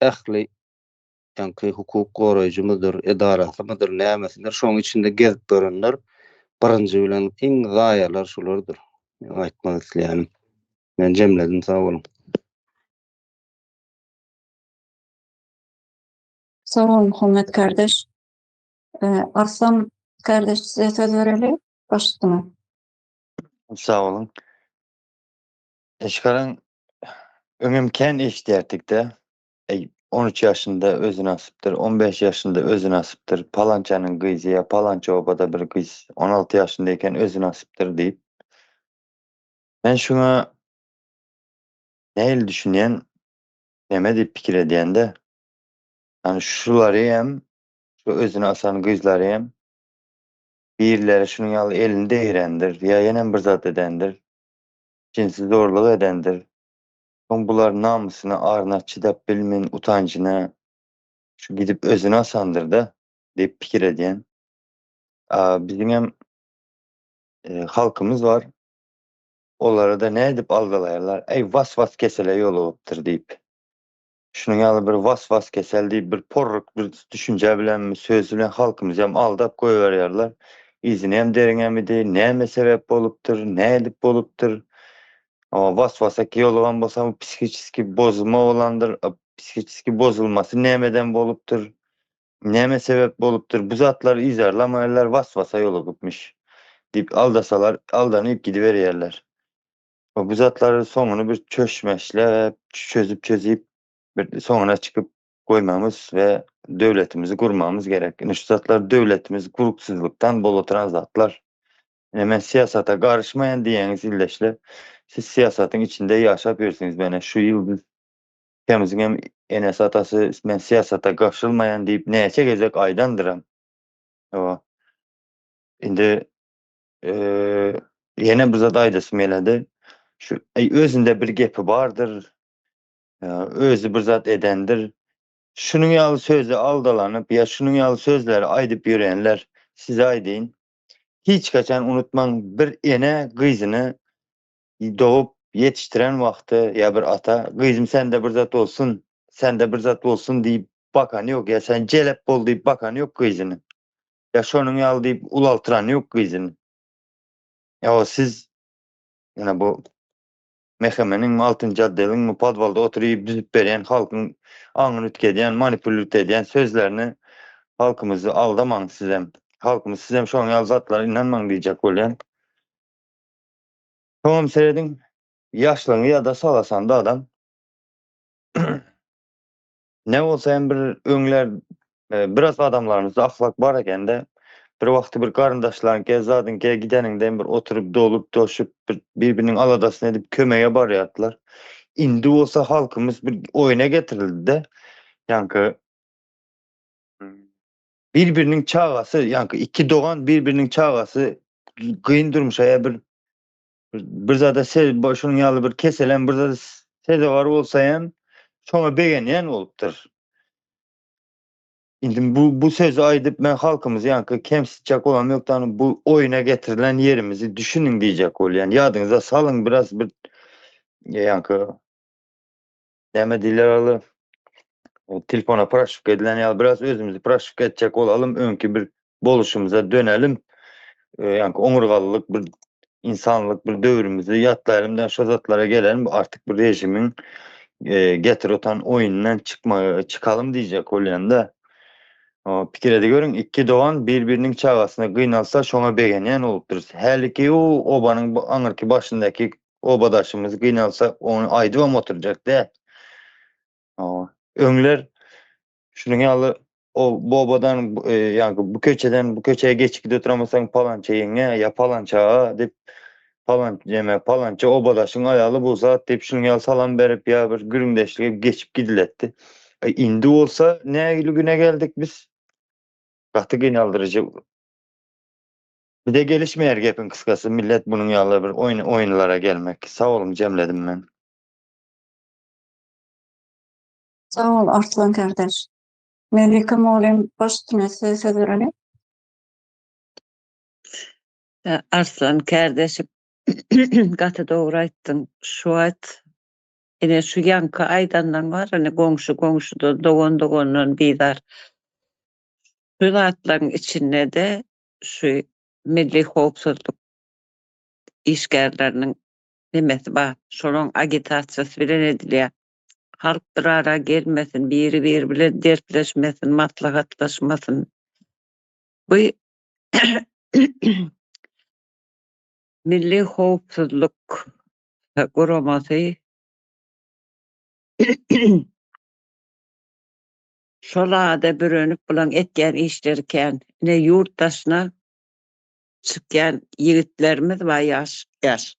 ähli ýaňky hukuk goraýjymydyr, edarasymydyr, nämesidir, şoň içinde gezip ýörenler birinji bilen iň zaýalar şulardyr. Meň aýtmak isleýänim. Men jemledim, sag boluň. Sag bol Muhammet kardeş. Arslan kardeş size söz bereli. Baş üstüne. Sag boluň. Eşgaraň öňem kän eşidýärdik-de. Eý, 13 ýaşynda özüni asypdyr, 15 ýaşynda özüni asypdyr, palançanyň gyzy ýa palança obada bir gyz 16 ýaşynda eken özüni asypdyr diýip. Men şuňa nähili düşünýän, näme diýip pikir edýän-de. Ýani şulary hem, şu özüni asan gyzlary hem birileri şunuň ýaly elini degirendir ýa ýenem bir zat edendir, jinsi zorluk edendir. Soň bular namysyna, aryna çydap bilmen, utanjyna şu gidip özüni asandyr-da diýip pikir edýän. A biziňem halkymyz bar. Olara-da nädip aldalaýarlar? Äý, was-was kesele ýolugypdyr diýip. Şunuň ýaly bir was-was kesel diýip bir porruk bir düşünje bilenmi, söz bilen halkymyzy hem aldap goýberýärler. Yzyny hem derňemidi, näme sebäp bolupdyr, nädip bolupdyr. Hawa, was-wasa ýolugan bolsa bu psihiçeski bozulma bolandyr. Psihiçeski bozulmasy nämeden bolupdyr? Näme sebäp bolupdyr? Bu zatlary yzarlamaýarlar, was-wasa ýolugypmyş diýip aldasalar, aldanyp gidiberýärler. Bu zatlary soňuny bir çöşmeşläp, çözüp-çözüp bir soňuna çykyp goýmamyz we döwletimizi gurmamyz gerek. Ine şu zatlar döwletimiz gurupsyzlykdan bolup oturan zatlar. Ine men syýasata garyşmaýan diýýäňiz ildeşler. Siz syýasatyň içinde ýaşap ýörsüňiz. Mene şu ýyl biz ikimiziň hem enesi atasy men syýasata gaşylmaýan diýip näçe gezek aýdandyram. Hawa. Indi Ýene bir zat aýdasym geledi. Şu özünde bir gepi bardyr. Özi bir zat edendir. Şunuň ýaly söze aldalanyp ýa şunuň ýaly sözleri aýdyp ýörenler size aýdyn. Hiç haçan unutmaň bir ene gyzyny dogup ýetişdiren wagty ýa bir ata gyzym sende bir zat bolsun, sende bir zat bolsun diýip bakany ýok ýa sen jelep bol diýip bakany ýok gyzyny. Ýa şonuň ýaly diýip ulaltyrany ýok gyzyny. Ýa siz ýene bu MHM-niňmi, altynjy otdeliňmi podwalda oturyp düzüp berýän halkyň aňyny üýtgedýän, manipulýut edýän sözlerini halkymyzy aldamaň sizem. Halkymyz sizem şonuň ýaly zatlara ynanmaň diýjek bolýan. Soňam serediň ýaşlygyňy ýada salasanda adam Ne bolsa hem bir öňler biraz adamlarymyzda ahlak bar ekende. Bir wagty bir garyndaşlaryňka, zadyňka gideniňde bir oturyp dolup doşup bir bir-biriniň aladasyny edip kömege barýardylar. Indi bolsa halkymyz bir oýuna getirildi-de. Ýaňky bir-biriniň çagasy, ýaňky iki dogan bir-biriniň çagasy kyn durmuşa ýa bir bir zada şunuň ýaly bir keselem bir zada sezewar bolsa hem şoňa begenýän bolupdyr. Indi bu bu sözi aýdyp men halkymyzy ýaňky kemsitjek bolam ýok da bu oýuna getirilen ýerimizi düşüniň diýjek bolýan. Ýadyňyza salyň biraz bir ýaňky näme diýler aly telefona proşivka edilen ýaly biraz özümizi proşivka etjek bolalym öňki bir boluşymyza dönelim. Ýaňky oňurgalylyk bir insanlyk bir döwrümizi ýatlaýalym da şo zatlara gelelim artyk bir režimiň getir otan oýundan çykma çykalym diýjek bolýanda. Pikir edip iki dogan bir-biriniň çagasyna gynalsa şoňa begenýän bolupdyr. Häliki o obanyň aňyrky başyndaky obadaşymyz gynalsa ony aýdybam oturjak däl. Öňler Şunuň ýaly o bu obadan e, ýa bu köçeden bu köçeye geçip gidip oturamasaň palança ýeňňe ýa palança aga diýip palan ýeme palança obadaşyň aýaly bu zat diýip şunuň ýaly salam berip ýa bir gürrüňdeşlige geçip gidiletdi. E, indi bolsa nägili güne geldik biz? Gaty gynaldyryjy. Bize gelişmeýär gepiň kysgasy millet bunuň ýaly bir oýun oýunlara gelmek. Sag boluň jemledim men. Sag bol Arslan kardeş. Melike mugallym baş üstüne size söz bereli. Arslan kardeşim gaty dogry aýtdyň. Şu wagt ine şu ýaňky aýdanlaň bar ine goňşy goňşudan dogan dogandan bizar. Şu zatlaryň içinde-de şu milli howpsuzlyk işgärleriniň nemesi bar. Şolaryň agitasiýasy bilen edilýär. Halk bir ara gelmesin, biri-biri bilen dertleşmesin, maslahatlaşmasyn. Bu Milli howpsuzlyk guramasy şol ada bürenip bulaň etýän işleri kän. Ine ýurt daşyna çykýan ýigitlerimiz bar ýaş ýaş.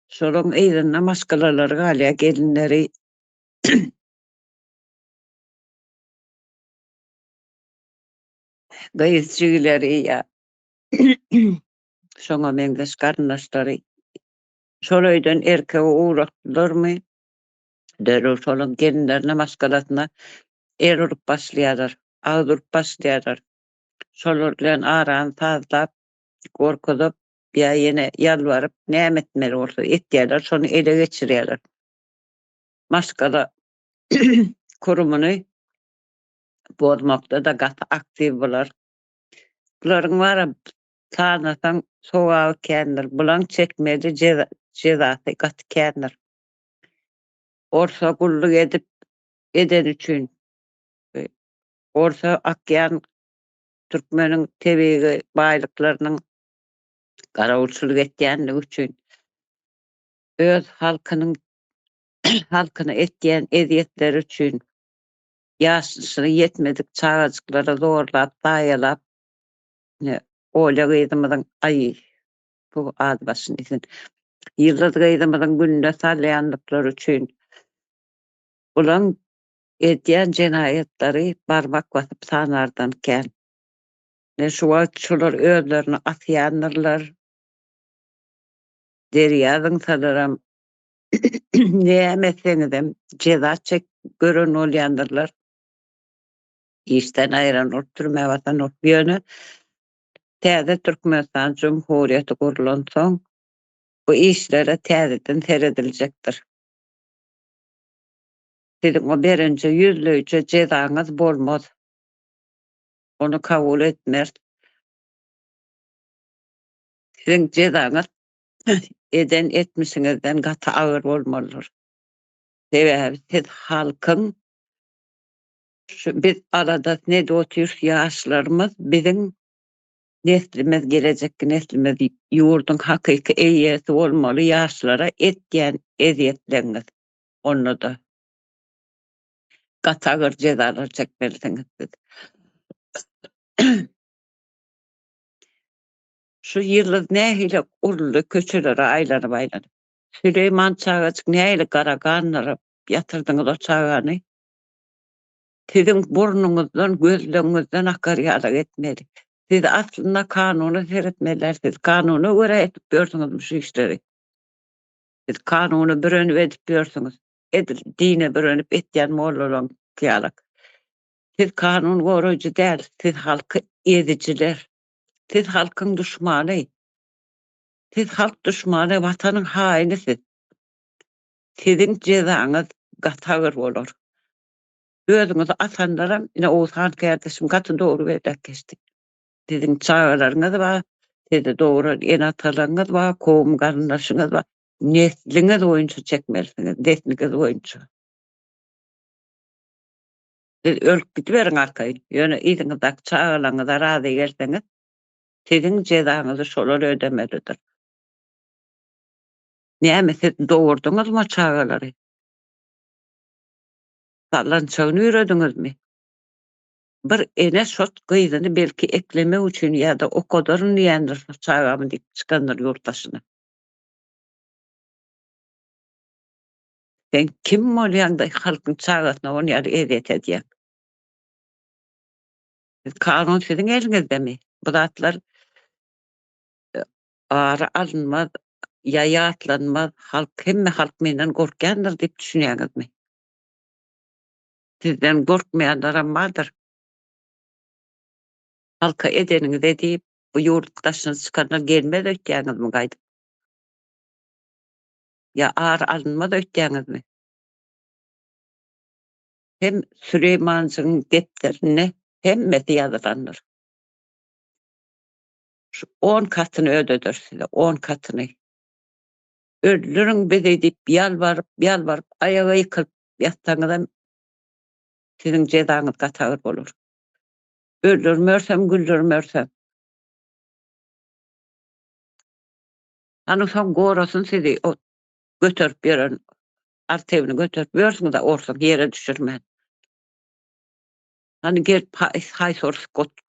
Şolaryň yzynda maşgalalary galýar, gelinleri. Gyz jigileri ýa şoňa meňzeş garyndaşlary şol öýden erkegi ugratdylarmy, derrew şolaryň gelinlerine, maşgalasyna el urup başlaýarlar, agyz urup başlaýarlar. Şolar bilen arany sazlap, gorkuzyp, ýa ýene ýalbaryp näme etmeli bolsa etýärler, şony ele geçirýärler. Maşgala kurumyny bozmakda-da gaty aktiw bular. Bularyň bara sanasaň sogaby kändir. Bulaň çekmeli jezasy gaty kändir. Orsa gulluk edip edeni üçin, orsa akýan türkmeniň tebigy baýlyklarynyň garawulçylyk etýänligi üçin öz halkynyň halkyna etýän ezýetleri üçin ýaşyna ýetmedik çagajyklary zorlap, zaýalap Olýa gyzymyzyň aý bu ady başyny diýsin. Ýyldyz gyzymyzyň gününe salýanlyklary üçin bulaň edýän jenaýatlary barmak basyp sanardan kän. Ine şu wagt şolar özlerini asýandyrlar. Derýa zyňsalaram näme etseňizem jeza çek gören bolýandyrlar. Işden aýran bolup türmä basan bolup ýöne täze Türkmenistan Jumhuriýeti gurlansoň bu işlere täzeden serediljekdir. Siziň o berenje ýüzleýje jezaňyz bolmaz. Ony kabul etmeris. Siziň jezaňyz eden etmişiňizden gaty agyr bolmalydyr. Sebäbi siz halkyň şu biz aladasyny edip otyrys ýaşlarymyz biziň neslimiz gelejekki neslimiz ýurduň hakyky eýesi bolmaly ýaşlara etýän ezýetleriňiz onda-da gaty agyr jezalar çekmelisiňiz siz. Şu ýyldyz nähili uruldy köçelere aýlanyp aýlanyp. Süleýman çagajyk nähili gara gandyryp ýatyrdyňyz o çagany. Siziň burnuňyzdan gözleňizden akar ýalak etmeli. Siz aslynda kanuna seretmeliler siz kanuna görä edip ýörsüňizmi şu işleri. Siz kanuna bürenip edip ýörsüňiz. Edil dine bürenip etýän mollalaryňky ýalak. Siz kanun goraýjy däl, siz halky ezijiler. Siz halkyň duşmany. Siz halk duşmany, watanyň haýyny siz. Siziň jezaňyz gaty agyr bolar. Özüňizi asanlaram ine Oguzhan kärdeşim gaty dogry belläp geçdi. Siziň çagalaryňyz bar, sizi dogran ene-atalaryňyz bar, kowum-garyndaşyňyz bar. Nesliňiz boýunça çekmelisiňiz, nesliňiz boýunça. Siz ölüp gidiberiň arkaýyn, ýöne yzyňyzdaky çagalaryňyza razy gelseňiz, siziň jezaňyzy şolar ödemelidir. Näme siz dogurdyňyzmy o çagalary? Sallançagyny ürediňizmi? Bir ene şo gyzyny belki eklemek üçin ýa-da okadaryn diýendir şo çagamy diýip çykandyr ýurt daşyna. Sen kim bolýaňda halkyň çagasyna on ýaly ezýet edýäň? Kanun siziň eliňizdemi? Bu zatlar e, ara alynmaz ýa ýatlanmaz, halk hemme halk menden gorkýandyr diýip düşünýäňizmi? Sizden gorkmaýanlaram bardyr. Halka edeniňizi edip, bu ýurt daşyna çykanlar gelmez öýtýäňizmi gaýdyp? Ýa ar alynmaz öýtýäňizmi? Hem Süleýmanjygyň depderinde hemmesi ýazylandyr. Şu on katyny ödeder size, on katyny. Öldüriň bizi diýip ýalbaryp, ýalbaryp aýaga ýykylyp ýatsaňyzam siziň jezaňyz gaty agyr bolar. Öldürmersem, güldürmersem. Hany soň gorasyn sizi o göterip ýören artewini göterip ýörsüňiz-ä orsuň ýere düşürmän. Hany gelip haýsy ors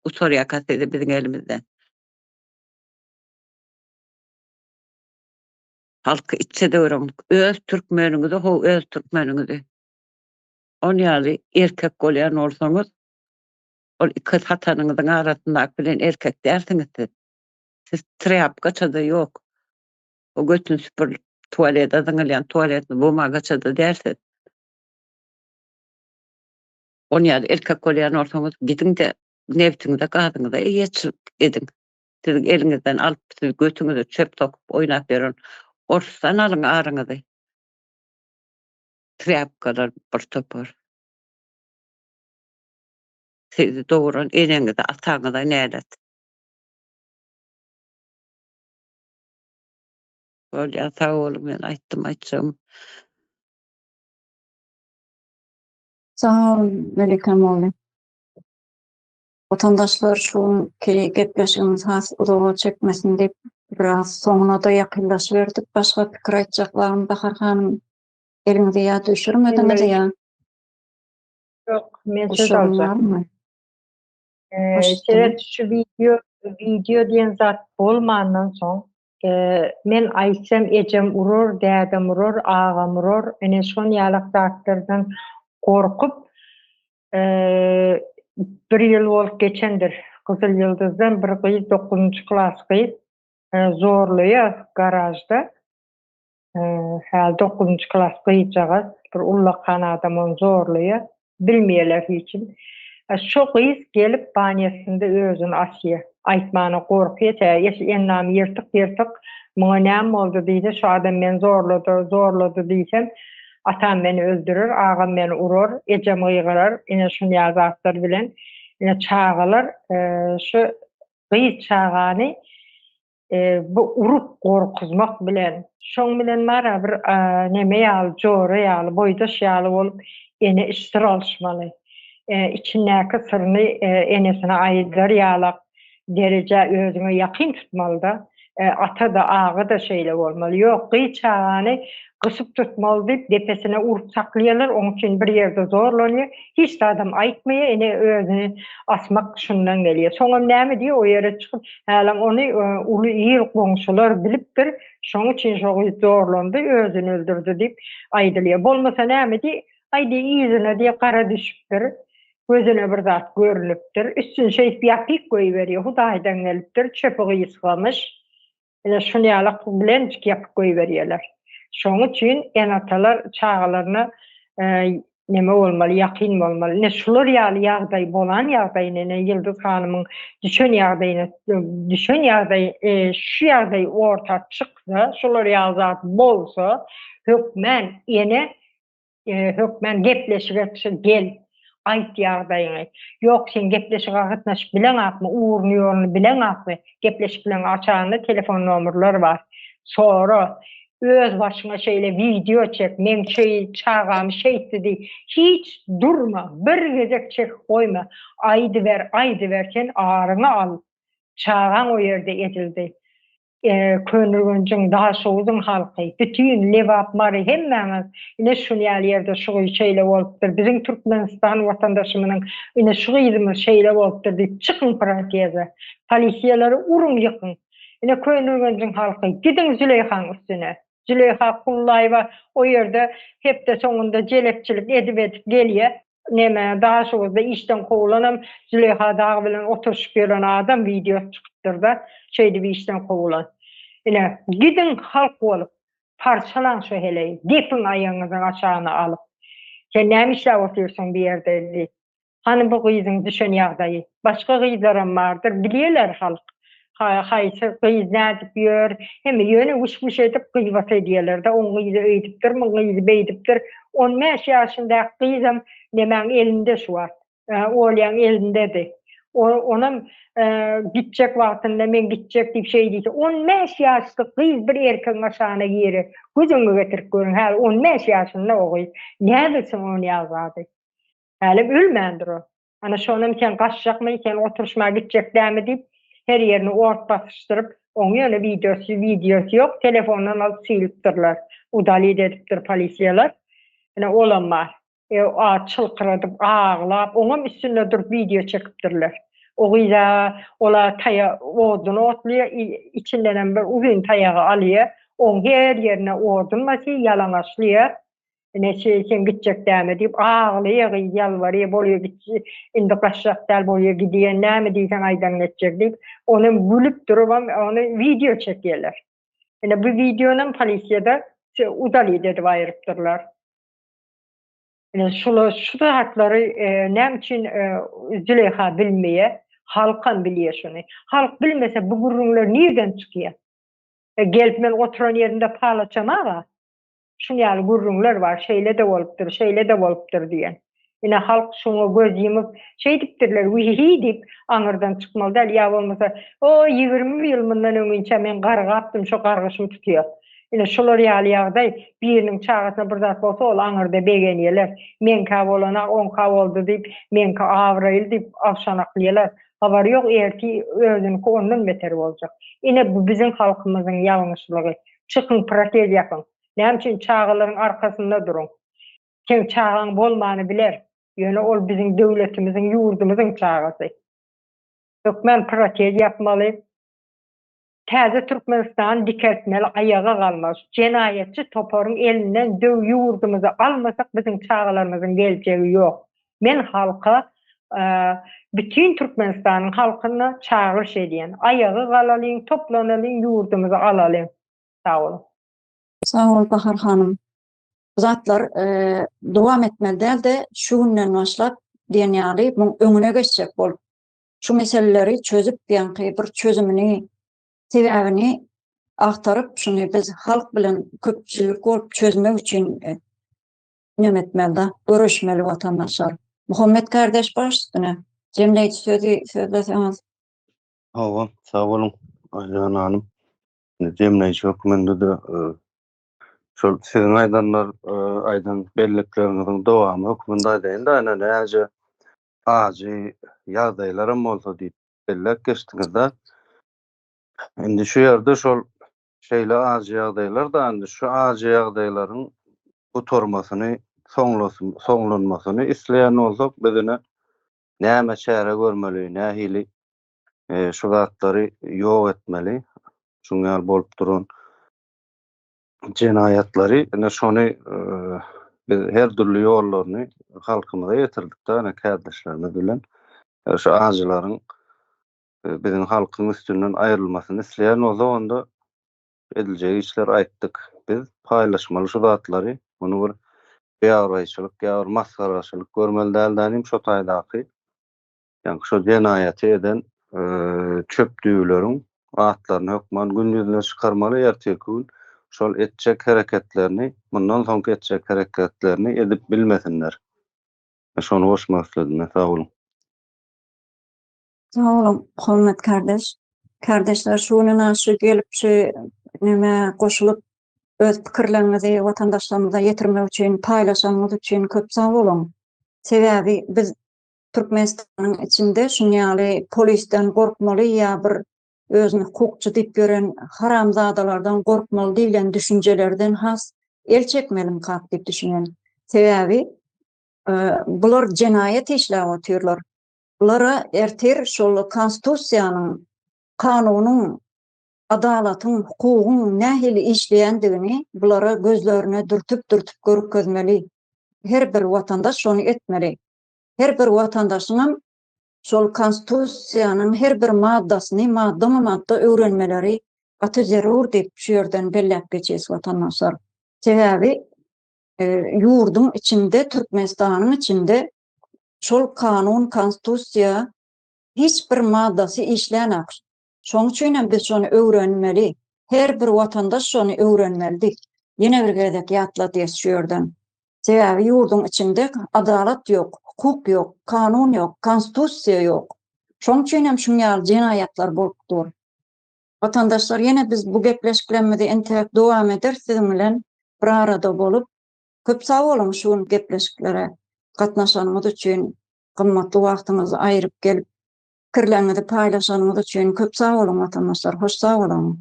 gutarýarka sizi biziň elimizden. Halky içe döwrüň öz türkmeniňizi how öz türkmeniňizi. On ýaly erkek bolýan bolsaňyz ol iki satanyňyzyň arasyndaky bilen erkek dälsiňiz siz. Siz trýapkaça-da ýok. O götüni süpürilip tualete zyňylýan tualetni bumagaça-da däl siz. On ýaly erkek bolýan bolsaňyz gidiň-de nebtiňize, gazyňyza eýeçilik ediň. Siziň eliňizden alyp, siz götüňize çöp sokup oýnap ýören orsdan alyň aryňyzy. Trýapkalar bir topar. Sizi dogran eneňize, ataňyza nälet. Bolýar, sag boluň, men aýtdym aýtjagym. Sag bol Melike molla. Watandaşlar şu günki gepleşigimiz has uzaga çekmesin diýip biraz soňuna-da ýakynlaşyberdik. Başga pikir aýtjak barmy Bahar hanym? Eliňizi ýa düşürmediňiz ýa? Ýok, men söz aljak. Seret şu wideo wideo diýen zat bolmandan soň men aýtsam ejem urar, dädem urar, agam urar, ine şon ýalak zatlardan gorkup bir ýyl bolup geçendir. Gyzyl ýyldyzdan bir gyz dokuzynjy klas gyz zorlaýar garažda. Häli dokuzynjy klas gyzjagaz bir ullakan adam ony zorlaýar. Bilmeýärler hiç kim. Şo gyz gelip banýasynda özüni asýar. Aýtmana gorkýar, tä endamy ýyrtyk-ýyrtyk, muňa näme boldy diýse, şo adam meni zorlady, zorlady diýsem, atam meni öldürer, agam meni urar, ejem gygyrar, ine şuny ýaly zatlar bilen. Ine çagalar şu gyz çagany bu urup gorkuzmak bilen, şoň bilen bara bir neme ýaly, jora ýaly, boýdaş ýaly bolup ene iç syr alyşmaly. Içindäki syryny enesine aýdar ýalak derejä özüňe ýakyn tutmalyda. Ata-da, aga-da şeýle bolmaly. Ýok, gyz çagany Gysyp tutmaly diýip, depesine urup saklaýarlar, oň üçin bir ýerde zorlanýar, hiç zadam aýtmaýar, ine özüni asmak şundan gelýär. Soňam näme diýýär, o ýere çykyp, hälem ony uly il, goňşular bilipdir, şoň üçin şo gyz zorlandy, özüni öldürdi diýip aýdylýar. Bolmasa näme diýýär, aý diýýär, yzyna diýýär, gara düşüpdir, gözüne bir zat görnüpdir, üstüni şeýdip ýapyk goýberýär, Hudaýdan gelipdir, çöpi gysgamyş, Ine şuny ýalak bilenjik ýapyp goýberýärler. Şoň üçin ene-atalar çagalaryna neme bolmaly, ýakyn bolmaly. Ine şular ýaly ýagdaý bolan ýagdaýyna ine Ýyldyz hanymyň düşen ýagdaýyna düşen ýagdaý şu ýagdaý orta çyksa, şular ýaly zat bolsa, hökmän ene Hökmän gepleşige gel, aýt ýagdaýyňy. Ýok, sen gepleşige gatnaşyp bileňakmy, ugruny-ýoluny bileňakmy? Gepleşikleň aşagynda telefon nomerleri bar. Sora. Öz başyňa şeýle wideo çek, meň şeý çagamy şeýtdi diý. Hiç durma, bir gezek çekip goýma. Aýdyber, aýdyber, sen aryňy al. Çagaň o ýerde ezildi. Köneürgenjiň, Daşoguzyň halky, bütin Lebap, Mary hemmäňiz ine şul ýaly ýerde şu gyz şeýle bolupdyr, biziň Türkmenistan watandaşymyzyň ine şu gyzymyz şeýle bolupdyr diýip çykyň proteze. Polisiýalary uruň ýykyň. Ine Köneürgenjiň halky gidiň Züleýhaň üstüne. Züleýha Kullaýewa o ýerde hepde soňunda jelepçilik edip-edip gelýä. Neme Daşoguzda işden kowulanam Züleýha dagy bilen oturyşyp ýören adam wideosy çykypdyrda şeýdip işden kowulan. Ine gidiň halk bolup parçalaň şu heleýi depiň aýagyňyzyň aşagyna alyp. Sen näme işläp otyrsyň bu ýerde diýip. Hany bu gyzyň düşen ýagdaýy. Başga gyzlaram bardyr bilýeler halk. Haýsy gyz nädip ýör, hemme ýöne wüş-wüş edip gybat edýärler-de, oň gyzy öýdüpdir, muň gyzy beýdipdir. On bäş ýaşyndaky gyzam nemäň elinde şu wagt, Olýaň elindedi. Onam gitjek wagtynda men gitjek diýip şeý diýse, on bäş ýaşly gyz bir erkegiň aşagyna girer. Göz öňüňe getirip görüň, häli on bäş ýaşynda o gyz. Näbilsin ony ýaly zady. Hälem ölmändir o. Ana şonam sen gaçjakmy, sen oturyşma gitjek dämi diýip, her ýerini ort basyşdyryp, oň ýöne wideosy, wideosy ýok, telefondan alyp silipdirler. Udalit edipdir polisiýalar. Ine olam bar. E, a çylkyradyp aglap, oňam üstünde durup wideo çekipdirler. O gyza ola taýa odun otlaýar, içindenem bir uzyn taýagy alýar. Oň her ýerine odun basýar, ýalaňaçlaýar. Ine şeý sen gitjek dämi diýip aglaýa gyz ýalbarýa bolýa git indi gaçjak däl bolýa gidýän näme diýseň aýdanyňy etjek diýip onam gülüp durubam ony wideo çekýärler. Ine bu wideonam polisiýada udalit edip aýyrypdyrlar. Ine şular şu zatlary näme üçin Züleýha bilmeýär halkam bilýär şuny. Halk bilmese bu gürrüňler nirden çykýar? Gelip men oturan ýerimde pal açamag-a. Şuň ýaly gürrüňler bar, şeýle-de bolupdyr, şeýle-de bolupdyr diýen. Ine, halk şuňa göz ýumup, şeýdipdirler, wihihi diýip, aňyrdan çykmaly däl, ýa bolmasa, O, 21 ýyl mundan öňinçä men gargapdym, şo gargyşym tutýar. Ine, şular ýaly ýagdaý, biriniň çagasyna bir zat bolsa, ol aňyrda begenýärler. Meňkä bolana, oňka boldy diýip, meňki abraýly diýip, awşanaklaýarlar. Habary ýok, ertir özüniňki ondan beter boljak. Ine, bu biziň halkymyzyň ýalňyşlygy. Çykyň protez ýapyň. Näme üçin çagalaryň arkasynda duruň. Seň çagaň bolmany biler. Ýöne ol biziň döwletimiziň ýurdumyzyň çagasy. Hökmän protez ýapmaly. Täze Türkmenistany dikeltmeli aýaga galmaly. Şu jenaýatçy toparyň elinden döw ýurdumyzy almasak biziň çagalarymyzyň geljegi ýok. Men halka bütin Türkmenistanyň halkyna çagyryş edýän. Aýaga galalyň, toplanalyň, ýurdumyzy alalyň. Sag boluň. Sag bol Bahar hanym. Bu zatlar dowam etmeli dälde şu günden başlap diýen ýaly muň öňüne geçjek bolup şu meseleleri çözüp ýaňky bir çözümini sebäbini agtaryp şuny biz halk bilen köpçülik bolup çözmek üçin neme etmeli-da, göreşmeli watandaşlar. Muhammet kardeş baş üstüne. Jemleýji sözi sözleseňiz. Hawa, sag boluň Aýjan hanym. Jemleýji hökmünde-de e, şol siziň aýdanlar, e, aýdan bellikleriňiziň dowamy hökmünde aýdaýyn-da, ine näce ajy ýagdaýlaram bolsa diýip belläp geçdiňiz-de. Indi şu ýerde şol. Şeýle ajy ýagdaýlar da indi şu ajy ýagdaýlaryň gutarmasyny, soňlanmasyny isleýän bolsak biz ine näme çäre görmeli, nähili şu zatlary ýok etmeli, şuň ýaly bolup duran jenaýatlary ine şony biz her dürli ýollaryny halkymyza ýetirdik-de ine kärdeşlerimiz bilen şu ajylaryň biziň halkyň üstünden aýrylmasyny isleýän bolsak onda ediljek işleri aýtdyk. Biz paýlaşmaly şu zatlary, muny bir biabraýçylyk ýa bir masgaraçylyk görmeli däl dänim şo taýdaky ýaňky şo jenaýaty eden çöp düwüleriň atlaryny hökman gün ýüzüne çykarmaly ertirki gün şol etjek hereketlerini mundan soňky etjek hereketlerini edip bilmesinler. Şony goşmak isledim men sag boluň. Sag boluň Hormat kardeş. Kardeşler şu gün ina şu gelip şu neme goşulyp öz pikirleriňizi watandaşlarymyza ýetirmek üçin paýlaşanyňyz üçin köp sag boluň. Sebäbi biz Türkmenistanyň içinde şuň ýaly polisden gorkmaly ýa bir özüni hukukçy diýip ýören haramzadalardan gorkmaly diýlen düşünjelerden has el çekmelimkak diýip düşünýän. Sebäbi bular jenaýat işläp otyrlar. Bulara ertir şol konstitusiýanyň, kanunyň, adalatyň, hukugyň nähili işleýändigini bulara gözlerine dürtüp-dürtüp görkezmeli. Her bir watandaş şony etmeli. Her bir watandaşyňam şol konstitusiýanyň her bir maddasyny maddama-madda öwrenmeleri gaty zerur diýip şu ýerden belläp geçýäs watandaşlar. Sebäbi ýurduň içinde Türkmenistanyň içinde şol kanun konstitusiýa hiç bir maddasy işlänak. Şoň üçin hem biz şony öwrenmeli. Her bir watandaş şony öwrenmeli diýip ýene bir gezek ýatladýas şu ýerden. Sebäbi ýurduň içinde adalat ýok, hukuk ýok, kanun ýok, konstitusiýa ýok. Şoň üçin hem şuň ýaly jenaýatlar bolup dur. Watandaşlar ýene biz bu gepleşiklerimizi entäk dowam ederis siziň bilen bir arada bolup. Köp sag boluň şu gün gepleşiklere gatnaşanyňyz üçin, gymmatly wagtyňyzy aýyryp gelip pikirleriňizi paýlaşanyňyz üçin köp sag boluň watandaşlar, hoş sag boluň.